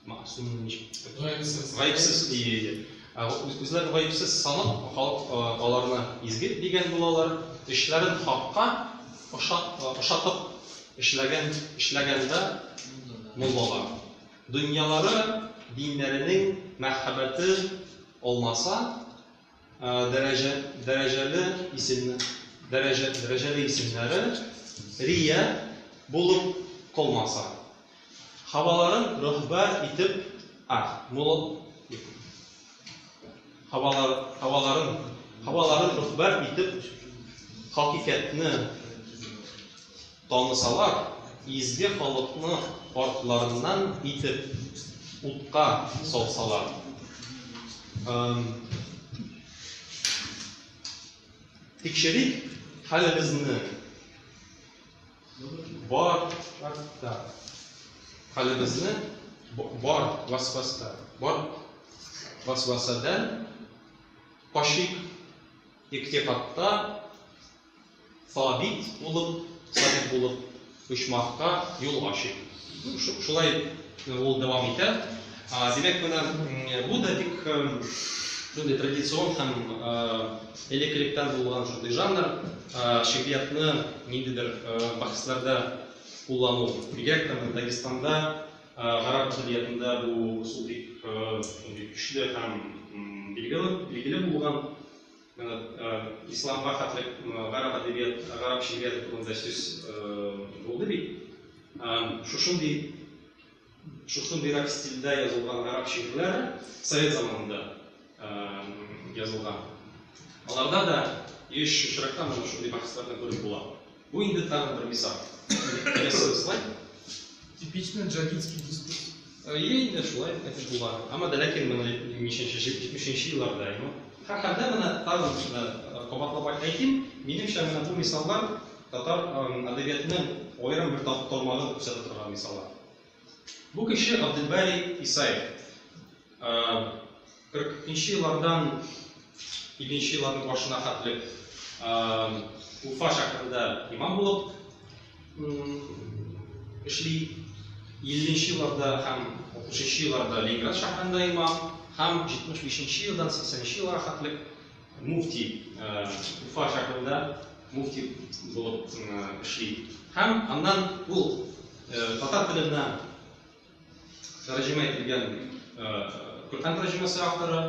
A: мәгъсум ничек?
D: Гаепсез.
A: Гаепсез, ие, Үзләрен гаепсез санап, халык аларны изге дигән булалар. Эшләрен хакка ошатып эшләгән, эшләгәндә муллалар. Дөньялары диннәренең мәхәббәте алмаса, дәрәҗә, дәрәҗәле исемне, дәрәҗә, дәрәҗәле исемнәре рия булып калмаса. Һаваларын рөһбәр итеп, а, мулла, һавалар, һаваларын, һаваларын рөһбәр итеп, хакыйкатьне танысалар, изге халыкны артларыннан итеп утка салсалар. Тикшерик хәлебезне. Бар да. Хәлебезне бар васваста, бар васвасадан кашыйк, иктифатта сабит булып, сабит булып очмакка юл ачыйк. Ну, шулай ул дәвам итә. Димәк, менә бу да бик шундый традицион һәм элек-электән булган шундый жанр, шигъриятны ниндидер бәхәсләрдә куллану. Бигрәк тә менә Дагестанда, гарәп әдәбиятында бу ысул бик шундый көчле һәм билгеле, билгеле булган. Менә исламга хәтле гарәп әдәбият, гарәп шигърияте турында сүз булды бит. Шушындый шушындыйрак стильдә язылган гарәп шигырьләре совет заманында язылган. Аларда да еш очракта менә шундый бәхәсләрне күреп була. Бу инде тагын бер мисал. Киләсе слайд.
D: Типичный джадидский дискурс.
A: Әйе, инде шулай әйтеп була. Әмма дә ләкин моны ничәнче, 70 елларда инде. Һәрхәлдә менә тагын кабатлап әйтим, минемчә менә бу мисаллар татар әдәбиятының аерым бер тармагын күрсәтә торган мисаллар. Бу кеше Абделбари Исаев. 42 еллардан 50 елларның башына хәтле Уфа шәһәрендә имам булып эшли. 50 елларда һәм 60 елларда Ленинград шәһәрендә имам һәм 75 елдан 80 елларга хәтле муфти, Уфа шәһәрендә муфти булып эшли. Һәм аннан ул татар теленә тәрҗемә ителгән Коръән тәрҗемәсе авторы,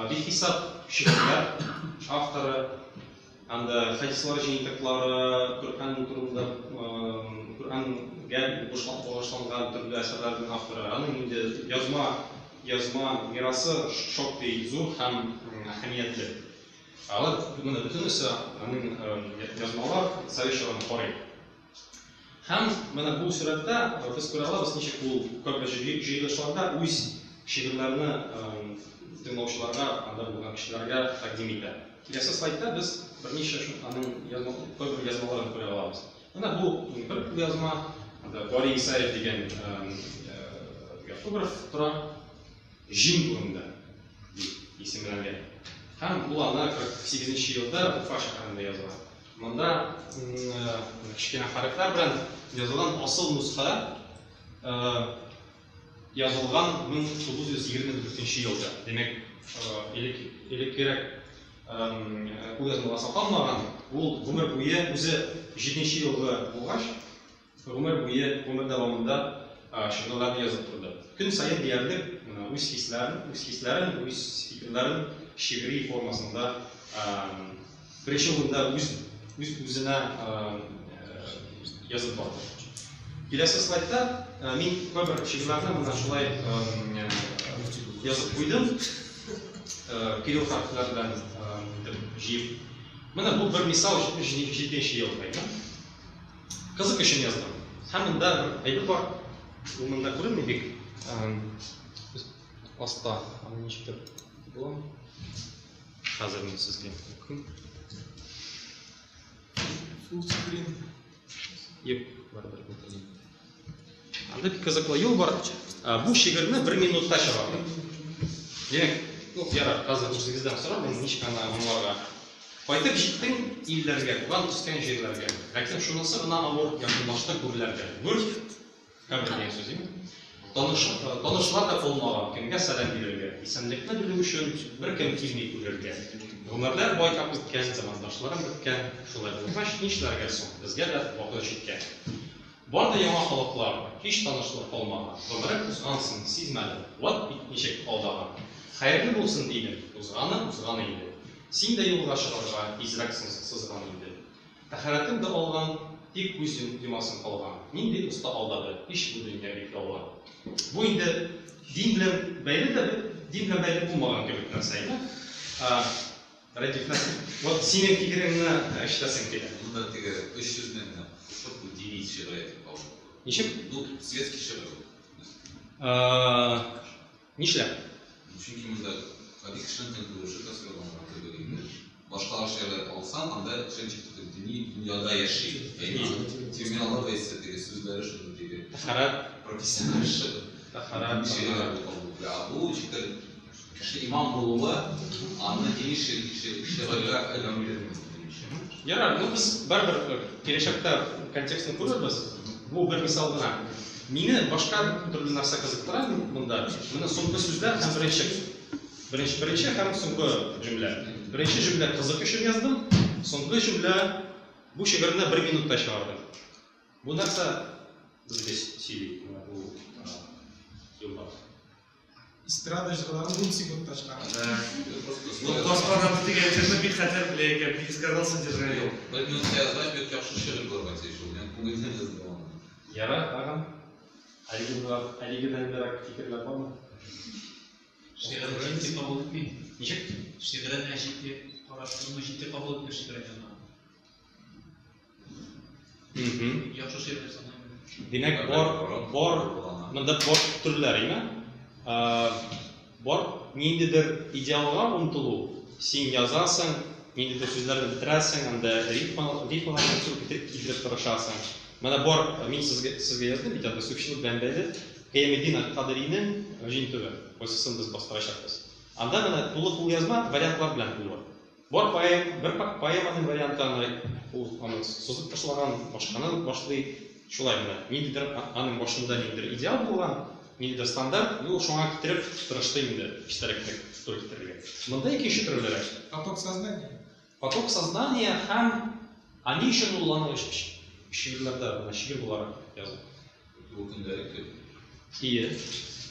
A: бихисап шигырьләр авторы, анда хәдислар җыентыклары, Коръән турында, Коръәнгә багышланган төрле әсәрләрнең авторы. Аның инде язма язма мирасы шактый зур һәм әһәмиятле. Алар менә бөтенесе аның язмалар совет чорын карый. Һәм менә бу сурәттә без күрә алабыз, ничек ул кайбер җыелышларда үз шигырьләрне тыңлаучыларга, анда булган кешеләргә тәкъдим итә. Киләсе слайдта без берничә аның язма, кайбер язмаларын күрә алабыз. Менә бу бер язма, анда Бари Исаев дигән автограф тора, Җим турында дип исемләнгән. Һәм ул аны 48 елда Уфа шәһәрендә яза. Монда кечкенә хәрефләр белән язылган асыл нусха язылган 1924 елда. Димәк, элек элеккерәк кулъязмалар сакланмаган. Ул гомер буе үзе 7 елгы булгач, гомер буе, гомер дәвамында шигырьләрне язып торды. Көн саен диярлек үз хисләрен, үз хисләрен, үз фикерләрен шигъри формасында беренче урында үз үз үзенә язып барды. Киләсе слайдта мин кайбер шигырьләрне менә шулай язып куйдым. Кирилл хәрефләр белән җыеп. Менә бу бер мисал 77 елда. Кызык өчен яздым. Һәм монда бер әйбер бар. Ул монда күренми бик. Аста. Аны ничектер була. Хәзер мин сезгә укыйм.
D: Full screen.
A: Юк, барыбер бу. Анда бик кызыклы юл бар. Бу шигырьне бер минутта чыгардым. Димәк, ну, ярар, хәзер үзегездән сорам, мин ничек аны аңларга. Кайтып җиттең илләргә, туган үскән җирләргә. Ләкин шунысы гына авыр, якынлашты гүрләргә. Гүр, кабер дигән сүз, димме? Таныш, танышлар да калмаган, кемгә сәлам бирергә? Исәнлекне белү өчен беркем килми күрергә. Гомерләр байтак үткән, замандашларым беткән. Шулай булгач, нишләргә соң? Безгә дә вакыт җиткән. Бар да яңа халыклар, һич танышлык калмаган. Гомерең узгансың, сизмәдең, ват бит ничек алдаган. Хәерле булсын дидем, узганы узган инде. Син дә юлга чыгарга тизрәк сызган инде. Тәһарәтең дә алган, тик күз йомасың калган. Нинди оста алдады, һич бу дөнья бик ялган. Бу инде дин белән бәйле дә, дин белән бәйле булмаган кебек нәрсә инде. Рәдиф, вот синең фикереңне ишетәсем килә.
E: Монда теге өч сүзне генә кушып, бу дини шигърият дип кабул ителә.
A: Ничек?
E: Ну, светский шигырь ул.
A: Нишләп?
E: Чөнки монда гади кешенең көнкүреше тасвирланган кебек инде. Башка шигырьләр алсаң, анда кеше ничек тә дини дөньяда яши. Ягъни терминологиясе теге сүзләре шундый теге.
A: Тәһарәт.
E: Профессиональ шигырь.
A: Тәһарәт.
E: Шигырьләр булып кабул ителә. Ә бу ничектер кеше имам булуы аны дини шигырьгә әйләндерми, минемчә.
A: Ярар, ну без барыбер киләчәктә контекстны күрербез. Бу бер мисал гына. Мине башка төрле нәрсә кызыктыра монда. Менә соңгы сүзләр һәм беренче беренче беренче һәм соңгы җөмлә. Беренче җөмлә кызык өчен яздым. Соңгы җөмлә бу шигырьне бер минутта чыгардым. Бу нәрсә безгә сөйли менә бу юллар?
D: Эстрада җырларын 10 секундта чыгара.
F: Да. Ну, Таш канаты дигән җырны бик хәтәр белә икән, бик искәрдән содержание.
E: Бер минутта язгач, бик яхшы шигырь булырга тиеш ул. Мин күңелдән яздым аны.
A: Ярар, тагын. Әлегедәнрәк фикерләр бармы?
G: Шигырен җитди кабул итми.
A: Ничек?
G: Шигырен җитди караштырмый, җитди кабул итми шигырен язган. Яхшы шигырь саныйм.
A: Димәк, бар, бар, монда бар төрләр, әйме? Бар ниндидер идеалга омтылу. Син язасың, ниндидер сүзләрне бетерәсең, анда рифмаларны китереп тырышасың. Менә бар, мин сезгә, сезгә яздым бит, анда суфчылык белән бәйле Кыяметдин Аль-Кадыриның җыентыгы, кайсысын без бастырачакбыз. Анда менә тулы кулъязма вариантлар белән тулы. Бар поэм, бер поэманың варианты аны ул аны сызып ташлаган, башканы башлый. Шулай менә, ниндидер аның башында ниндидер идеал булган, ниндидер стандарт, и ул шуңа китереп тырышты инде эчтәлекне туры китерергә. Монда икенче төрлерәк.
D: Поток сознания.
A: Поток сознания һәм а ни өчен ул аны шигырьләрдә, менә шигырь буларак язды?
E: Бу көндәлек.
A: Ие.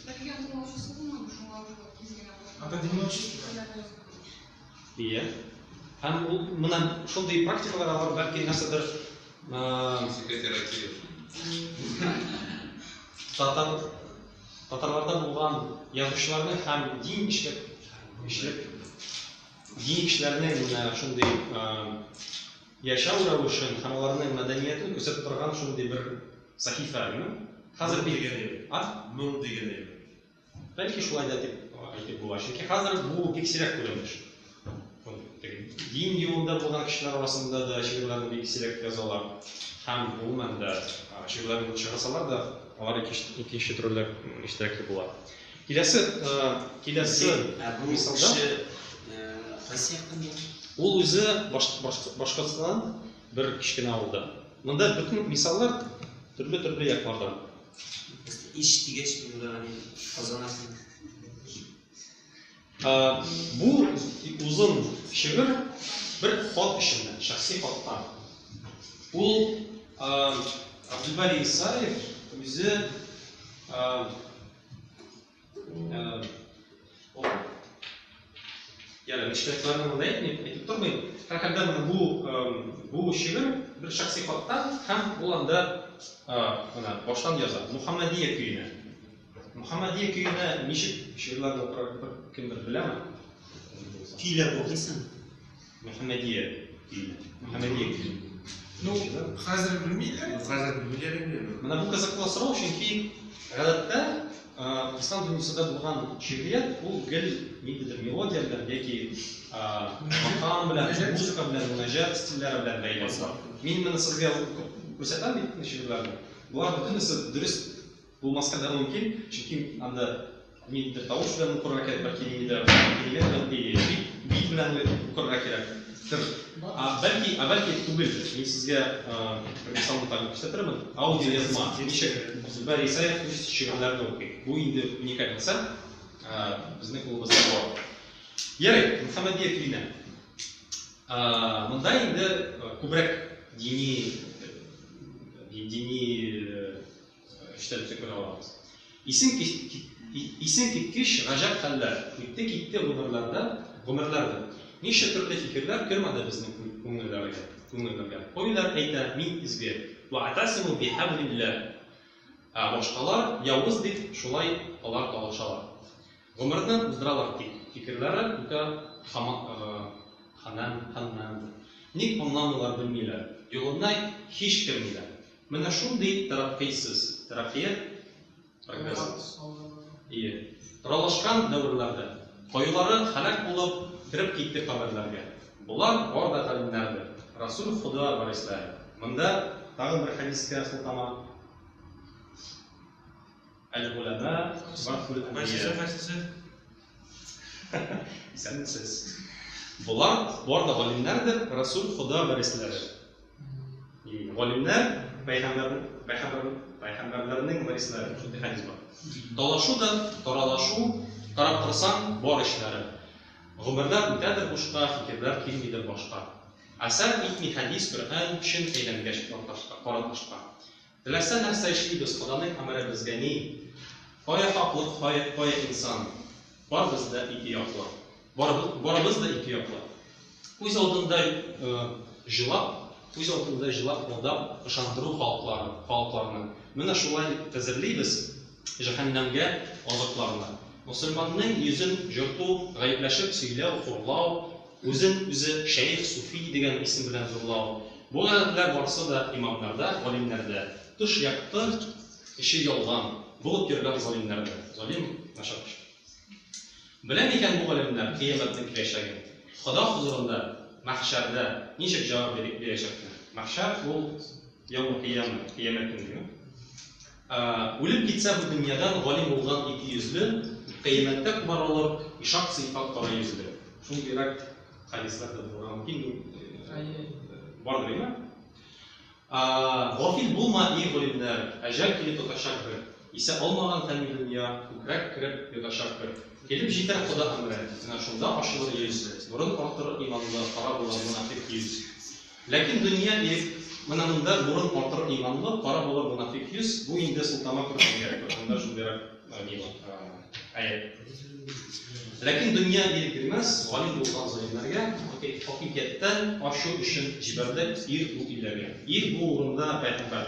C: Бәлки аның тыңлаучысы булмады, шуңа уже тиз генә башлады.
D: Ата одиночество.
A: Ие. Һәм ул менә шундый практикалар алар бәлки нәрсәдер
E: Психотерапия.
A: Татар татарларда булган язучыларның һәм дин эшлек эшлек дин кешеләрнең менә шундый яшәү рәвешен һәм аларның мәдәниятен күрсәтеп торган шундый бер сәхифә, әйеме? Хәзер бик
F: дигән әйбер.
A: А?
F: Моң дигән әйбер.
A: Бәлки шулай да дип әйтеп була. Чөнки хәзер бу бик сирәк күренеш. Дин юлында булган кешеләр арасында да шигырьләрне бик сирәк язалар. Һәм гомумән дә шигырьләрне чыгарсалар да, алар икенче төрле эчтәлекле була. Киләсе, киләсе
B: мисалда кайсы яктан булган?
A: Ул үзе Башкортстаннан бер кечкенә авылда. Монда бөтен мисаллар төрле-төрле яклардан.
B: Иш дигәч, мин уйлаган идем, Казан артында.
A: Бу озын шигырь бер хат эченнән, шәхси хаттан. Ул Абдулбари Исаев үзе Ярар, нечкәлекләрне монда әйтмим, әйтеп тормыйм. Һәрхәлдә менә бу бу шигырь бер шәхси хаттан һәм ул анда менә баштан яза. Мухаммадия көенә. Мухаммадия көенә ничек шигырьләрне укырга бер кемдер беләме?
B: Көйләп укыйсың?
A: Мухаммадия көенә. Мухаммадия көе.
D: Ну, хәзер белмиләр.
F: Ну, хәзер белмиләр инде.
A: Менә бу кызыклы сорау, чөнки гадәттә ислам дөньясында булган шигърият ул гел ниндидер мелодия белән яки макам белән, музыка белән, мунаҗат стильләре белән бәйле була. Мин моны сезгә күрсәтәм бит шигырьләрне. Болар бөтенесе дөрес булмаска да мөмкин, чөнки анда ниндидер тавыш белән укырга кирәк, бәлки ниндидер килемә белән, бит белән укырга кирәк. Төр. А бәлки түгелдер. Мин сезгә бер мисалны тагын күрсәтермен. Аудио язма. Ничек Зөбәр Исаев үз шигырьләрен укый. Бу инде уникаль нәрсә. Безнең кулыбызда бар. Ярый, Мөхәммәдия көенә. Монда инде күбрәк дини эчтәлекне күрә алабыз. Исең киткеч гаҗәп хәлләр үтте китте гомерләрдә, гомерләрдә. Ничә төрле фикерләр кермәде безнең күңелләргә, күңелләргә. Кайлар әйтә, мин изге. Вәгътәсиму бихәблилләһ. Ә башкалар явыз дип шулай алар талашалар. Гомерне уздыралар тик, фикерләре үтә ханан, ханнан. Ник аңламыйлар, белмиләр. Юлына һич кермиләр. Менә шундый тәрәккыйсыз, тәрәккыят, прогресс. Ие. Таралышкан дәверләрдә. Каюлары һәлак булып, кереп китте каберләргә. Болар бар да галимнәрдер. Расул Хода варисләре. Монда тагын бер хәдискә сылтама. Әл-голәмә варфул
F: Кайсысы,
A: әнбия.
F: кайсысы?
A: Исәнмесез. Болар бар да галимнәрдер, Расул Хода варисләре. Галимнәр пәйгамбәр пәйгамбәр пәйгамбәрләрнең варисләре. Шундый хәдис бар. Талашу да, таралашу, карап торсаң, бар эшләре. Гомерләр үтәдер бушка, фикерләр килмидер башка. Әсәр итми хәдис, Коръән, чын әйләнгәч кара ташка. Теләсә нәрсә эшлибез, Ходаның әмере безгә ни? Кая хаклык, кая, кая инсан? Бар бездә ике яклы. Барыбыз да ике яклы. Күз алдында җылап, күз алдында җылап алдап ышандыру халыклары, халыкларны. Менә шулай әзерлибез җәһәннәмгә азакларны. Мөселманның йөзен җырту, гаепләшеп сөйләү, хурлау, үзен үзе шәех, суфи дигән исем белән зурлау. Бу гадәтләр барсы да имамнарда, галимнәрдә. Тыш якты, эче ялган булып йөргән залимнәрдә. Залим начар кеше. Белә микән бу галимнәр кыямәтнең киләчәген? Хода хозурында, мәхшәрдә ничек җавап бирәчәкләр? Мәхшәр ул яумы кыяма, кыямәт көне, димме? Үлеп китсә бу дөньядан галим булган ике йөзле, кыямәттә кубарылыр ишак сыйфат кара йөзле. Шундыйрак хәдисләр дә булырга мөмкин. Бардыр, димме? Гафил булма, ий галимнәр, әҗәл килеп тотачак бер. Исә алмаган фәнни дөнья, күкрәк кереп йотачак бер. Килеп җитәр Хода әмре, менә шунда ачылыр йөз, борын артыр иманлы, кара булыр монафикъ йөз. Ләкин дөнья ирек, менә монда борын артыр иманлы, кара булыр монафикъ йөз, бу инде сылтама Коръәнгә, Коръәндә шундыйрак ни бар, аять. Ләкин дөнья ирек бирмәс, галим булган залимнәргә, хакыйкатьтән качу өчен җибәрде ир бу илләргә. Ир бу урында пәйгамбәр.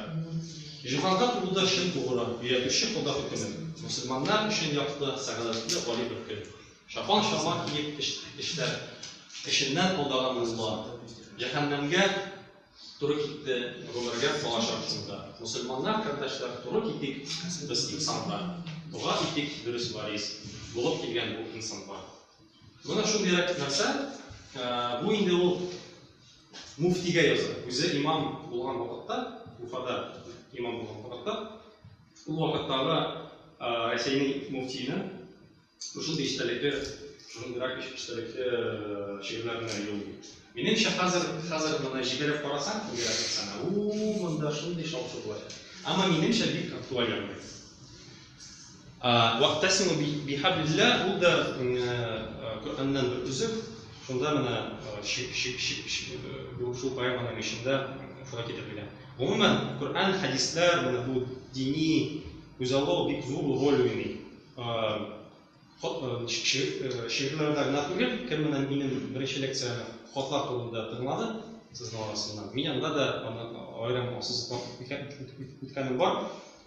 A: Җиһанга тулды чын тугры, өйрәтүче Хода хөкемен. Мөселманнар өчен якты, сәгадәтле гали бер көн. Чапан-чама киеп эшләр, эшеннән алдаган мулла. Җәһәннәмгә туры китте, гомергә калачак шунда. Мөселманнар, кардәшләр, туры китик без ихсанга. Дога итик дөрес варис булып килгән бу инсанга. Менә шундыйрак нәрсә. Бу инде ул муфтигә яза. Үзе имам булган вакытта, Уфада имам булган вакытта, ул вакыттагы Рәсәйнең муфтиенә шушындый эчтәлекле, шушындыйрак эчтәлекле шигырьләрне юллый. Минемчә, хәзер моны җибәреп карасаң, шундыйрак нәрсәне, у монда шундый шау-шу булачак. Әмма минемчә бик актуаль яңгырый. Вәгътәсиму бихәблилләһ ул да Коръәннән бер өзек. Шунда менә шул поэманың эчендә шулай китерелгән. Гомумән, Коръән, хәдисләр, менә бу дини күзаллау бик зур роль уйный. Шигырьләрдә генә түгел, кем менә минем беренче лекцияне хатлар турында тыңлады, сезнең арасыннан. Мин анда да аны аерым ассызыклап үткәнем бар.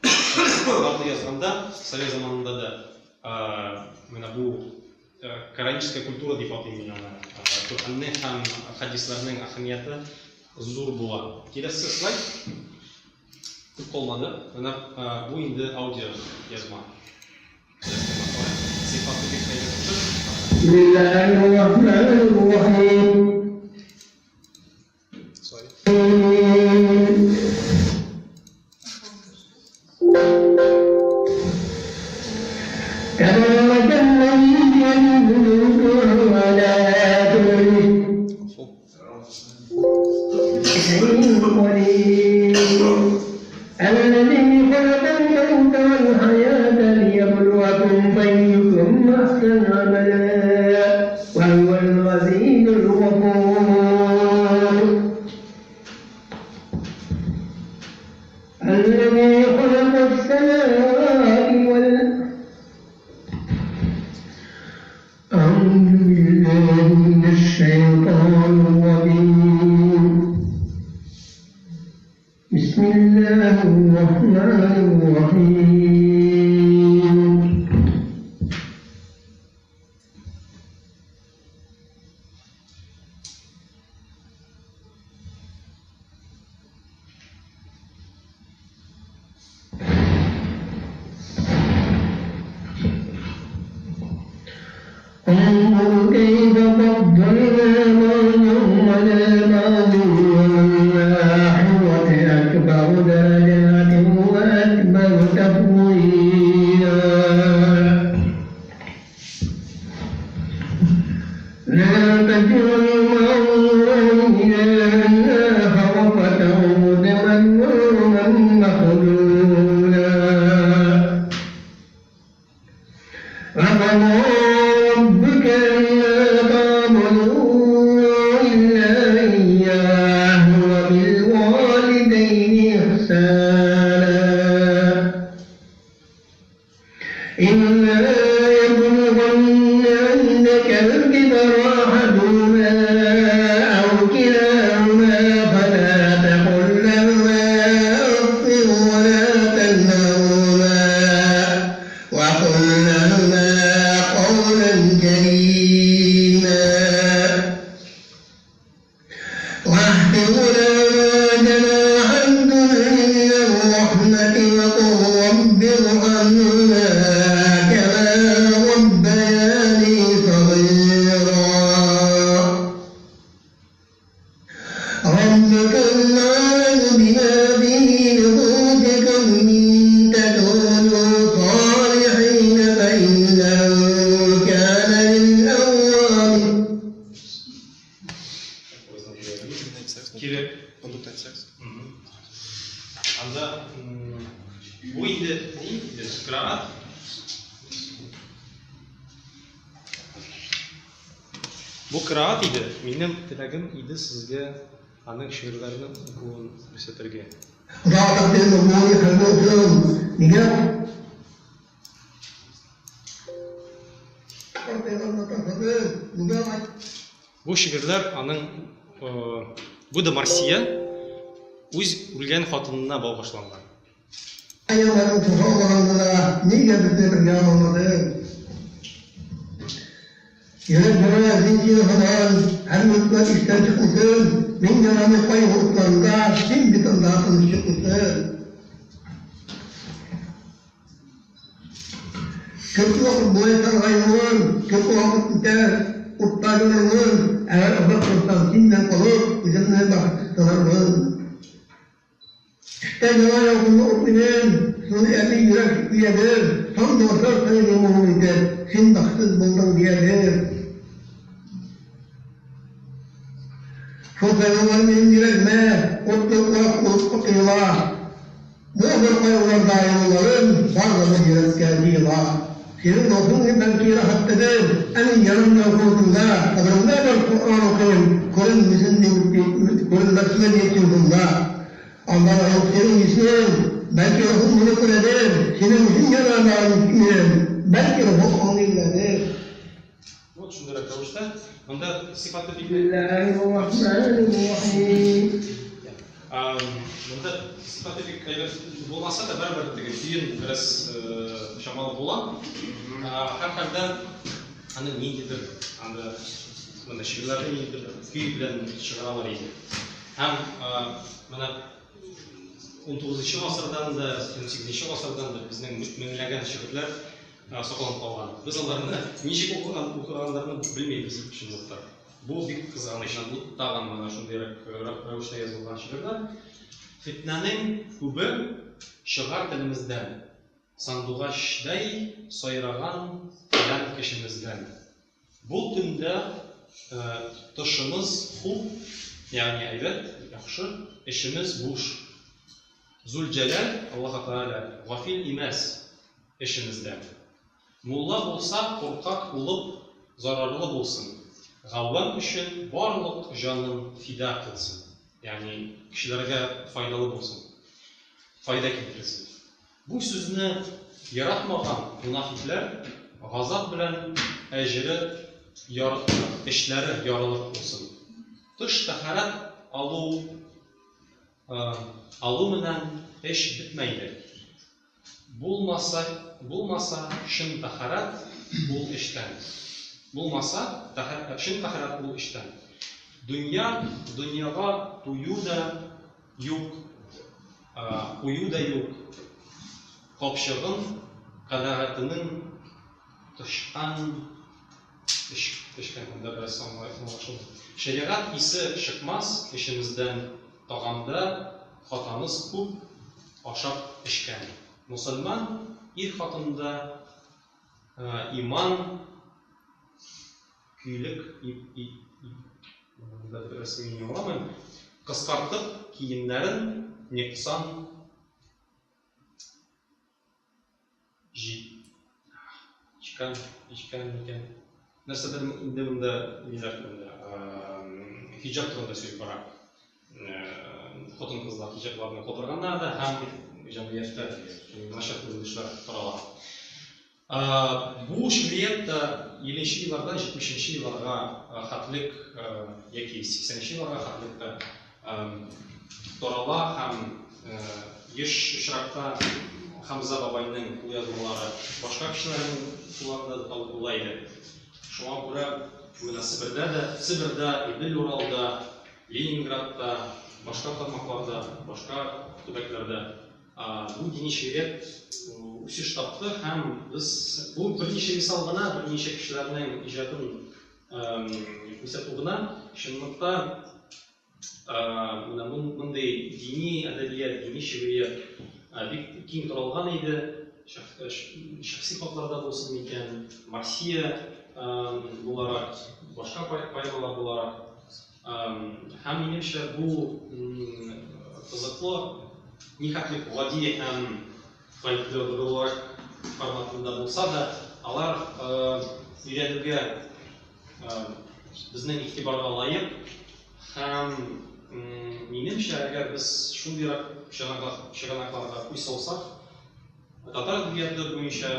A: Хатларны язганда, совет заманында да менә бу кораническая культура дип атыйм мин аны. Коръәннең һәм хәдисләрнең әһәмияте зур була. Киләсе слайд. Күп калмады. Менә бу инде аудио язма. Сыйфаты бик әйбәт түгел.
H: بسم الله الرحمن الرحيم.
A: Sorry.
H: تبارك الذي بيده الملك وهو على كل
A: Гафу.
H: الذي خلق الموت والحياة ليبلوكم أيكم أحسن عملا وهو العزيز الغفور. الذي خلق السماوات والأرض. أعوذ بالله من الشيطان الرجيم. بسم الله الرحمن الرحيم. انظر كيف فضلنا بعضهم على بعض والآخرة أكبر درجات وأكبر تفضيلا. لا تجعل مع الله إلها آخر فتقعد مذموما مخذولا. وقضى ربك ألا تعبدوا إلا إياه وبالوالدين إحسانا إما يبلغن عندك الكبر أحدهما أو كلاهما فلا تقل لهما أف ولا تنهرهما وقل لهما قولا كريما. واخفض لهما جناح الذل من الرحمة وقل رب ارحمهما كما ربياني صغيرا. ربكم أعلم بما في نفوسكم إن تكونوا صالحين فإنه كان للأوابين.
A: Кире. Анда бу инде ни инде кыраат. Бу кыраат иде. Минем теләгем иде сезгә аның шигырьләрен укуын күрсәтергә.
H: ضاقت الأمور حدوثهم
A: Бу шигырьләр аның бу да Марсия үз үлгән хатынына багышланган.
H: Нигә безне бергә алмадың? Йөрәк бара зинҗир һаман, һәр минутта истән чыкмасын. Мин янамы кайгы утларында, син бит анда тыныч чыкмыйсың. Күп вакыт болай саргаюын, күп вакыт үтәр, утта янырмын. Әгәр озак торсам, синнән калып, үземне бәхетсез санармын. Төштә яңа ялкынлы ут минем, шуны әби йөрәк көядер, таң да атар саен моң итеп, син бәхетсез булдың диядер. Шул кайгылар минем йөрәгемә утлы урак булып коела. Бу бер кайгыларда аерыларым бар да бер йөрәккә җыела. Синең дусың дип бәлки рәхәтләнер, ә мин янымда укуында, кабереңдә бер Коръән укыйм, күренмәсен дип, күренмәсме дип син шунда. Алла юк синең исең, бәлки рухың мине күрәдер, синең өчен яна минем, бәлки рухың аңлыйдыр.
A: Вот шундыйрак рәвештә монда сыйфаты бик
H: Бисмиллаһир-рахманир-рахим.
A: Монда сыйфаты бик әйбәт булмаса да, барыбер теге көен бераз чамалы була. Һәрхәлдә аны ниндидер анда менә шигырьләрне ниндидер көй белән чыгаралар иде. Һәм менә 19 гасырдан да, 18 гасырдан да безнең меңләгән шигырьләр сакланып калган. Без аларны ничек укыганнарны белмибез чынлыкта. Бу бик кызганыч. Бу тагын менә шундыйрак рәвештә язылган шигырьләр. Фитнәнең күбе чыгар телемездән. Сандугачдай сайраган фәлән кешемездән. Бу төндә тышымыз хуп, ягъни әйбәт, яхшы, эчемез буш. Зулҗәләл, Аллаһы Тәгалә, гафил имәс эшемездән. Мулла булса, куркак улып, зарарлы булсын, гаввам өчен барлык җанын фида кылсын, ягъни кешеләргә файдалы булсын, файда китерсен. Бу сүзне яратмаган мунафикләр газап белән әҗере яр эшләре ярылык булсын. Тыш тәһарәт алу алу менән эш бетмәйде. Булмаса, булмаса чын тәһарәт ул эштән. Булмаса, чын тәһарәт ул эштән. Дөнья, дөньяга тую да юк, кую да юк. Капчыгын канәгатенең тычкан эчкән монда бераз аңлашылмый. Шәригать исе чыкмас эчемездән, таганда хатамыз күп ашап эчкән. Мосылман ир хатында иман көйлек монда бераз мин аңламыйм. Кыскартып киемнәрен ноксан Җи чкан, ичкән микән? Нәрсәдер инде монда ниләр турында, хиҗап турында сүз бара. Хатын-кызлар хиҗапларны калдырганнар да һәм җәмгыятьтә начар күренешләр тарала. Бу шигърият тә 50 еллардан 70 елларга хәтлек яки 80 елларга хәтлек тә тарала һәм еш очракта Хамза бабайның кулъязмалары башка кешеләрнең кулларында да табып була иде. Шуңа күрә менә Себердә дә, Себердә, Идел-Уралда, Ленинградта, башка тармакларда, башка төбәкләрдә бу дини шигърият үсеш тапты һәм без бу берничә мисал гына, берничә кешеләрнең иҗатын күрсәтү гына, чынлыкта менә мондый дини әдәбият, дини шигърият бик киң таралган иде. Шәхси хатларда булсын микән, Марсия буларак, башка поэмалар буларак. Һәм минемчә бу кызыклы, нихәтлек гади һәм фольклорлар форматында булса да, алар өйрәнүгә безнең игътибарга лаек. Һәм минемчә, әгәр без шундыйрак чыганакларга күз салсак, татар әдәбияты буенча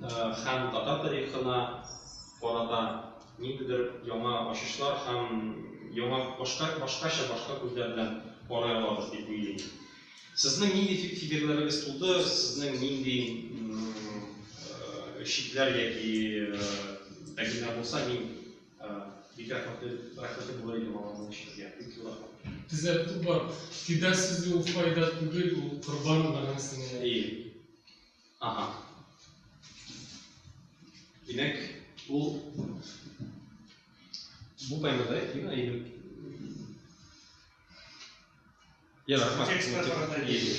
A: һәм татар тарихына карата ниндидер яңа ачышлар һәм яңа башка башкача башка күзләр белән карый алабыз дип уйлыйм. Сезнең нинди фикерләрегез туды, сезнең нинди шикләр яки тәкъдимнәр булса, мин бик рәхмәтле рәхмәтле булыр идем аларны ишетергә. Бик зур рәхмәт.
I: Төзәтү бар. Фида сүзе ул файда түгел, ул корбан мәгънәсенә.
A: Әйе. Ага. Димәк, ул бу поэмада, әйеме? Әйе. Я, рәхмәт.
F: Текстка карата.
A: Әйе.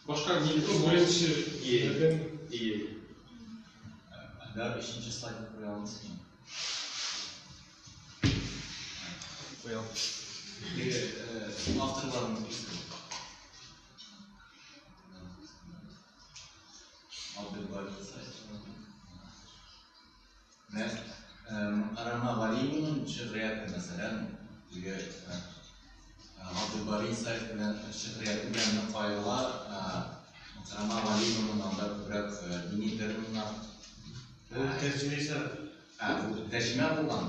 A: Башка нинди
I: Беренче
A: Әйе. Әйе.
J: Да, өченче слайдны куя аласызмы? Куя. Теге авторларның списогы. Абделбари Исаев. Менә Мөхәррәмә Галиеваның шигърияте, мәсәлән, теге Габделбари Исаев белән шигърияте белән нык аерыла. Мөхәррәмә Галиеваның анда күбрәк дини терминнар.
F: Ул тәрҗемәсе.
J: Ә, бу тәрҗемә булган?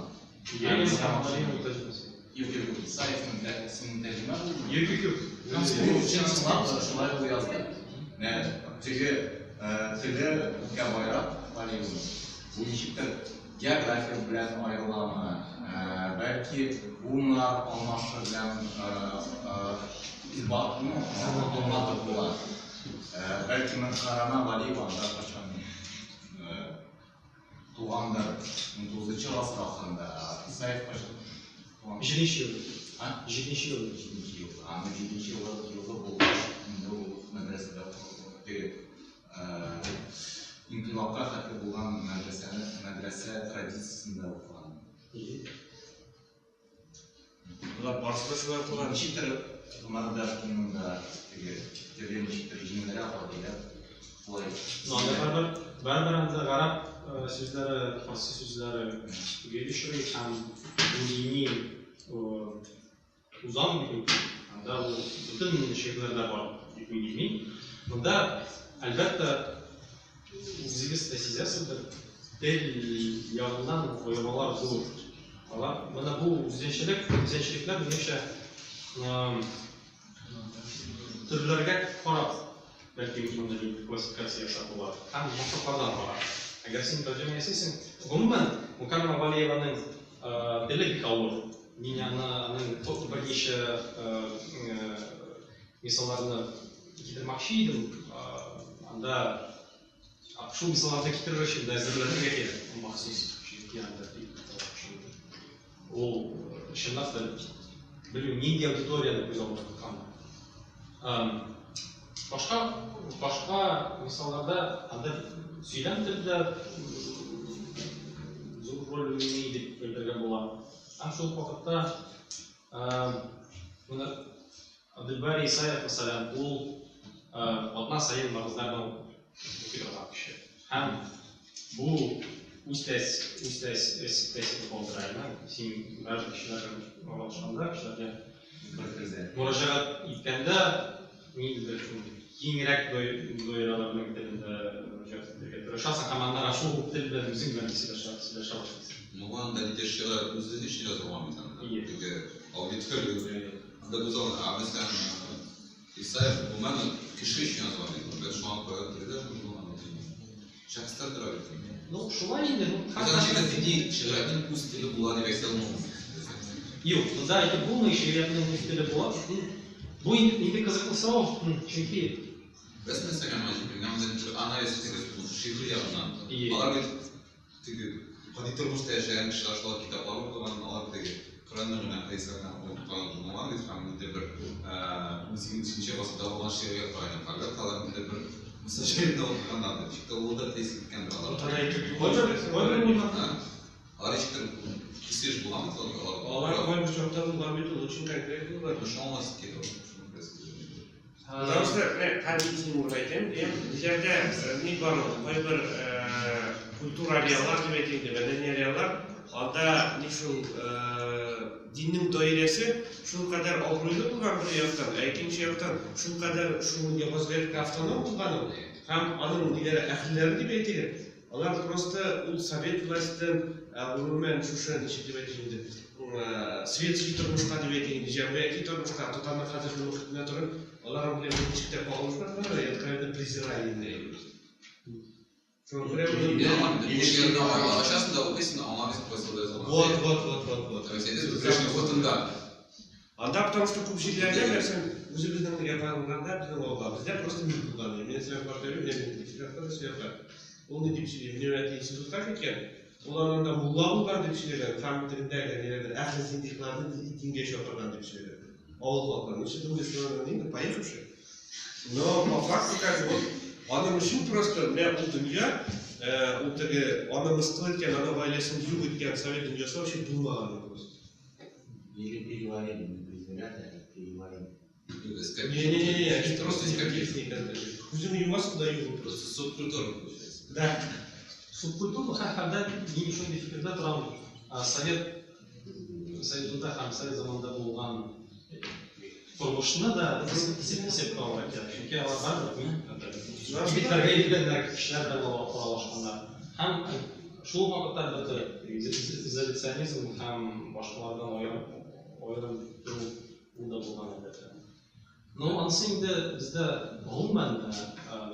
A: Әйе, Галиеваның тәрҗемәсе.
J: Юк, юк, юк, Исаевның исемен тәрҗемә булдымы?
A: Юк, юк, юк.
J: Чын чынлап шулай ул язды. Менә теге теле үткә байрак Галиеваның. Бу ничектер география белән аерыламы? Бәлки буыннар алмашы белән исбат, ну, аңлатып була. Бәлки Мөхәррәмә Галиева анда кайчан тугандыр, 19 гасыр ахырында. Исаев кайчан туган?
A: Җиденче ел.
J: А?
A: Җиденче ел.
J: Җиденче ел. Аны җиденче елгы булгач, инде ул мәдрәсәдә теге инкыйлабка хәтле булган мәдрәсәне, мәдрәсә традициясендә укыган.
F: Болар барысы да шулай укыган.
J: Ничектер Гомәр Дашкинның да теге теле ничектер җиңелрәк, гадирәк. Шулай.
A: Ну, анда барыбер, барыбер анда гарәп сүзләре, фарсы сүзләре гел очрый һәм бу дини узан бит инде. Анда ул бөтен шигырьләрдә бар дип уйлыйм мин. Монда, әлбәттә, үзегез дә сизәсездер, тел ягыннан аермалар зур. Алар, менә бу үзенчәлек, үзенчәлекләр минемчә, төрләргә карап, бәлки монда нинди классификация ясап була. Һәм максатлардан карап. Әгәр син тәрҗемә ясыйсың, гомумән, Мукаррама Галиеваның теле бик авыр. Мин аны аның берничә мисалларны китермәкче идем. Анда шул мисалларны китерер өчен дә әзерләнергә кирәк, махсус, чөнки анда бик шундый. Ул чынлап та белмим, нинди аудиторияне күз алдында тоткан. Башка башка мисалларда анда сөйләм теле дә зур роль уйный дип әйтергә була. Һәм шул ук вакытта менә Абделбари Исаев, мәсәлән, ул атна саен вәгазьләрне укый торган кеше. Һәм бу үз тәэс үз тәэс тәэсирен калдыра. Әйме? Син бәрбер кешеләр белән аралашканда, кешеләргә
J: Бер телдә.
A: мөрәҗәгать иткәндә, ниндидер шундый киңрәк даирәләрнең телендә мөрәҗәгать итәргә тырышасың һәм аннары шул ук тел белән үзең белән сөйләшә сөйләшә башлыйсың.
E: Ну, анда нидер шигырь үзе өчен язылган бит анда.
A: Ие.
E: Теге аудитория. Анда күз алдына, ә мәсәлән, Исаев гомумән кеше өчен язылган бит. Бәлки шуңа күрә теле дә шундый булган бит. Шәхесләр тора бит.
A: Ну, шулай инде, ну,
E: Без аны читтә дини шигъриятнең үз теле була дип әйтә алмыйбыз.
A: Юк, монда әйтеп булмый, шигъриятнең үз теле була. Бу инде инде кызыклы сорау, чөнки
E: Без нәрсәгә мәҗбүр, мин анда ничек анализ итегез, шигъри ягыннан.
A: Ие.
E: Алар бит теге гади тормышта яшәгән кешеләр шулай китаплар укыган, алар теге Коръәнне генә, хәдисләрне укыган булмаган бит һәм инде бер 18 гасырда булган шигърият караган. Әлбәттә, алар инде бер Муса Җәлилне укыганнар, ничек тә ул да тәэсир иткәндер аларга. Алар ничектер кисеш булган бит алар.
F: Алар кайбер чакта булган бит ул өчен конкрет булган.
E: Шуңа кирәк.
F: Потому что, менә хәзер исемен әйтәм, дим, җирдә ни бар ул, кайбер культура ареаллар дип әйтик инде, мәдәни ареаллар, анда ни шул диннең даирәсе шул кадәр абруйлы булган бер яктан, ә икенче яктан шул кадәр шул вазгыятькә автоном булган ул, һәм аның ниләре әһелләре дип әйтик, алар просто ул совет властен, гомумән шушы ничек дип әйтик инде, светский тормышка дип әйтик инде, җәмгыяти тормышка, татарның хәзерге мохитенә торып, алар белән ничек тә кагылышмаслар, и откровенно презирали инде. Шуңа күрә
E: Ачасың да укыйсың да аңламыйсың кайсы язылган.
F: Вот, вот, вот, вот, вот.
E: Грешный хатында.
F: Анда потому что күп җирләрдә, мәсәлән, үзебезнең караганда безнең авылда, бездә просто мин булган. Мин сәбәп башта йөрим, мин якта да сөякта. Ул ни дип сөйли? Минем әти институтка киткән. Ул анда мулла булган дип сөйләгән, һәм телендәге ниләрдер әһле зиндикларны дингә чакырган дип сөйләгән. Авыл халкы. Ну, все думали, что он инде поехавший. Но по факту, как бы, вот, аның өчен просто менә ул дөнья, ул теге аны мыскыл иткән, аның гаиләсен юк иткән совет дөньясы вообще булмаган просто.
J: Или переварили, не презирали, а переварили.
F: Не-не-не, они просто не Күзеңне йомасың да юк
E: просто. Субкультура получается.
F: Да.
A: Субкультура һәрхәлдә мин шундый фикердә торам. Совет Союзында һәм совет заманында булган тормышны да исәпкә алырга кирәк. Чөнки алар барыбер кибетләргә йөргәннәр, кешеләр белән аралашканнар. Һәм шул ук вакытта, әлбәттә, изоляционизм һәм башкалардан аерым тору ул да булган, әлбәттә. Ну, анысы инде бездә гомумән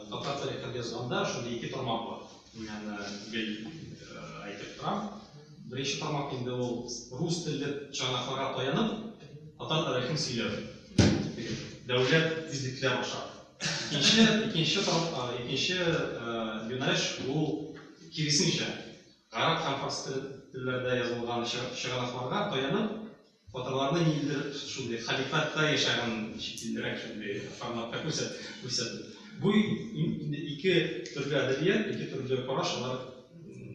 A: татар тарихын язганда шундый ике тармак бар. Мин аны гел әйтеп торам. Беренче тармак инде ул рус телле чыганакларга таянып, татар тарихын сөйләү. Дәүләт күзлекләр аша. Икенче, икенче, икенче юнәлеш ул киресенчә. Гарәп һәм фарс телләрдә язылган чыганакларга таянып, татарларны ниндидер шундый халифатта яшәгән чит илдерәк шундый форматта күрсәтү. Бу инде ике төрле әдәбият, ике төрле караш, алар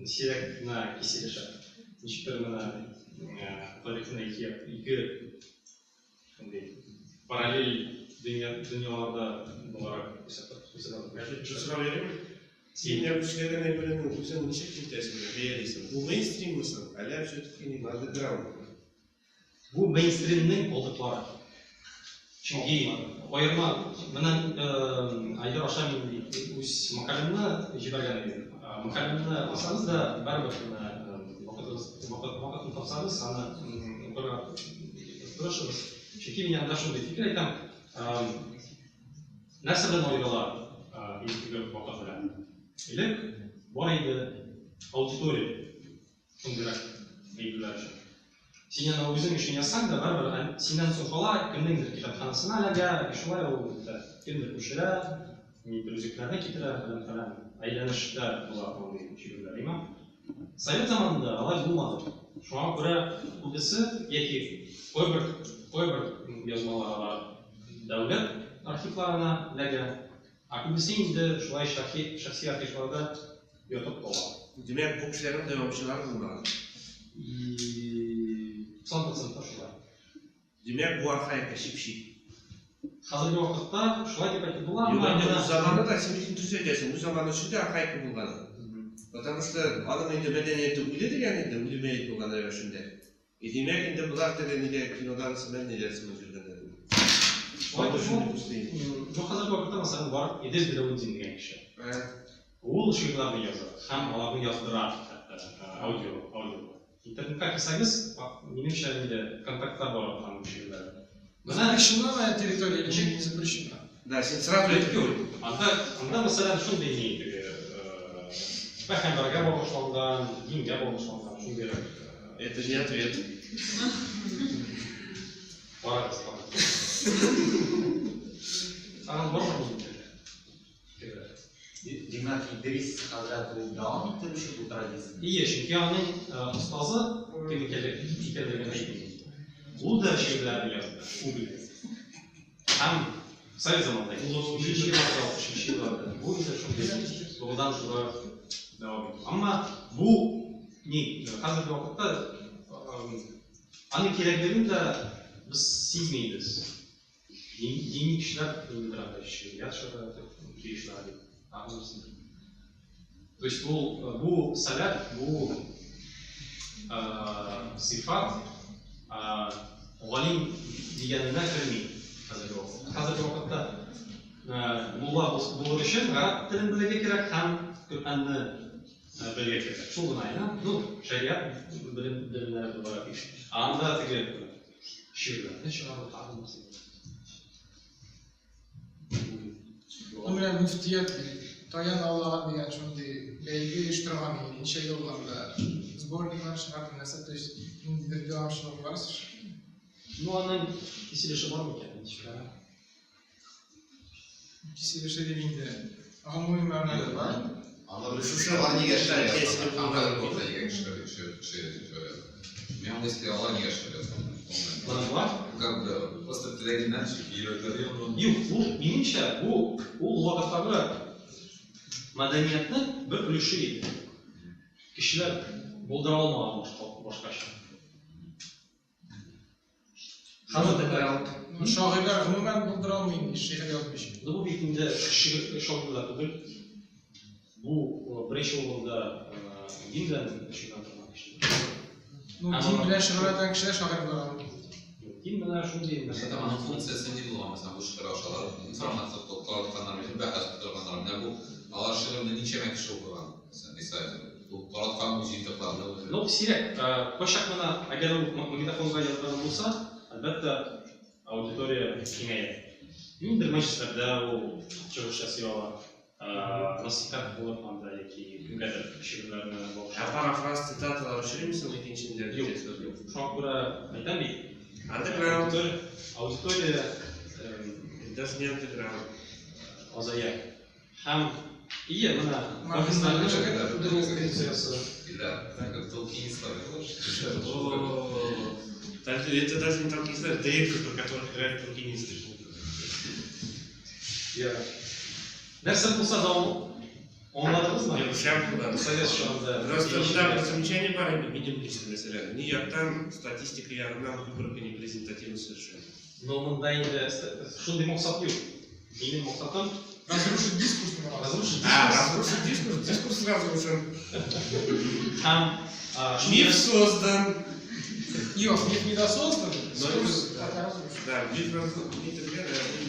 A: сирәк кенә киселешә. Ничектер менә тарихны ике шундый параллель дөнья дөньяларда буларак күрсәтә.
F: Сорау бирәме? Син менә бу сөйләгән әйбереңне үзең ничек кертәсең, менә бәялисең? Бу мейнстриммы соң, әллә все-таки не андеграунд?
A: Бу мейнстримның калдыклары. Чөнки аерма менә Айдар аша мин үз мәкаләмне җибәргән идем. Мәкаләмне алсагыз да, барыбер менә вакытыгыз вакытын тапсагыз, аны укырга тырышыгыз. Чөнки мин анда шундый фикер әйтәм. Нәрсә белән аерыла элеккеге вакыт белән? Элек бар иде аудитория. Шундыйрак әйберләр өчен. Син аны үзең өчен язсаң да, барыбер синнән соң кала, кемнеңдер китапханасына эләгә, и шулай ул бетә. Кемдер күчерә, ниндидер өзекләрне китерә, фәлән фәлән. Әйләнештә була андый шигырьләр, әйме? Совет заманында алай булмады. Шуңа күрә күбесе яки кайбер кайбер язмалар алар дәүләт архивларына эләгә, ә күбесе инде шулай шәхси шәхси архивларда ятып кала.
F: Димәк, бу кешеләрнең дәвамчылары булмаган.
A: И 90% шулай.
F: Димәк, бу архаика чип-чип.
A: Хәзерге вакытта шулай дип әйтеп була,
F: Юк, инде үз заманы да, син бит дөрес әйтәсең, үз заманы өчен дә архаика булган. Потому что аның инде мәдәнияте үле дигән инде, үле мәет булган рәвешендә. И димәк, инде болар теге нидә кинодагы сыман ниләр сыман йөргәннәр.
A: Шулай да шул, ну, хәзерге вакытта, мәсәлән, бар Идрис Биләүетдин дигән кеше. Ул шигырьләрне яза һәм аларны яздыра хәтта аудио, аудио. Интернетка керсәгез, минемчә, инде контактта бар аның шигырьләре.
D: Менә запрещена на территории или не запрещена?
F: Да, син сразу әйтеп
A: куй. Анда, анда мәсәлән, шундый ни теге пәйгамбәргә багышланган, дингә багышланган шундыйрак.
F: Это не ответ.
A: Карагыз, карагыз. Тагын бармы нинди? Фикерләр.
J: Димәк, Идрис хәзрәт ул дәвам иттерүче бу традицияне?
A: Ие, чөнки аның остазы кем икәнлеген әйтмим. Ул да шигырьләрне язды, Угли. Һәм совет заманында, 55 елларда, 60 елларда. Бу инде шундый турыдан туры дәвам итү. Әмма бу ни, хәзерге вакытта аның кирәклеген дә без сизмибез. Дини кешеләр ниндидер анда шигърият тиешләр дип тагын нәрсәдер. То есть ул бу сәләт, бу сыйфат галим дигәненә керми хәзерге вакытта. Хәзерге вакытта мулла булыр өчен гарәп телен белергә кирәк һәм Коръәнне белергә кирәк. Шул гына, ну, шәрият белемнәре булырга тиеш. Ә анда теге Шигырьләрне чыгару тагын нәрсә.
D: Ну, менә мөфтият Таян Аллага дигән шундый бәйге оештырган инде ничә елларда сборниклар чыгарды, нәрсә, то есть ниндидер дәвамчылык бар.
A: Ну, аның киселеше бар микән, ничек ара?
D: Киселеше дип инде гомуми мәгънәдә бар.
E: Анда бер шушы алар нигә шигырь язганнар? Һәм хәзерге вакытта нигә кешеләр шигырь язалар? Мин аңлыйм, искә алар нигә шигырь язганнар?
A: Болар?
E: Как бы просто теләгеннән, чөнки йөрәкләре янган.
A: Юк, ул, минемчә, бу ул вакыттагы мәдәниятнең бер өлеше иде. Кешеләр булдыра алмаган башкача.
D: Хәзер ну, шагыйрьләр гомумән булдыра алмый инде шигырь язмыйча.
A: Ну, бу бит инде шигырь шагыйрьләр түгел. Бу беренче урында дин белән шөгыльләнә торган кешеләр.
D: Ну, дин белән шөгыльләнгән кешеләр шагыйрь була алмый.
A: Дин менә шундый нәрсә.
E: Аның функциясе ни булган? Мәсәлән, бу шигырь ашалар, инсаннар таратканнар, бәхәс тудырганнар. Менә бу алар шигырьне ничәмә кеше укыган, мәсәлән, писатель. Ул тараткан бу җыентыкларны.
A: Ну, сирәк. Кайчак менә, әгәр ул магнитофонга язган булса, әлбәттә, аудитория киңәя. Ниндидер мәҗлесләрдә ул чыгыш ясый ала. Насыйхәт булып анда яки кемгәдер шигырьләрне багышлап.
F: Ә парафраз, цитаталар очрыймы соң икенче
A: Юк, юк. Шуңа күрә әйтәм бит.
F: Андеграунд.
A: Аудитория
F: даже не андеграунд.
A: Азая. Һәм ие, менә Пакистанның функциясе.
E: Да, толкинистлар.
F: Это даже не толкинисты, это рекрут, про которых играют толкинисты.
A: Я. Нәрсә булса да аңладыгызмы?
F: Юк, шәп булган.
A: Совет чорында.
F: Просто монда бер замечание бар инде, минем лично, мәсәлән. Ни яктан статистика ягыннан выборка не презентативна совершенно.
A: Но монда инде шундый максат юк. Минем максатым
D: Разрушить дискурс.
A: Разрушить
F: А, разрушить дискурс, дискурс разрушен.
A: Һәм
F: Миф создан.
D: Юк, миф не досоздан,
F: Но
D: дискурс
F: да.
D: пока разрушен.
F: Да, миф разрушен.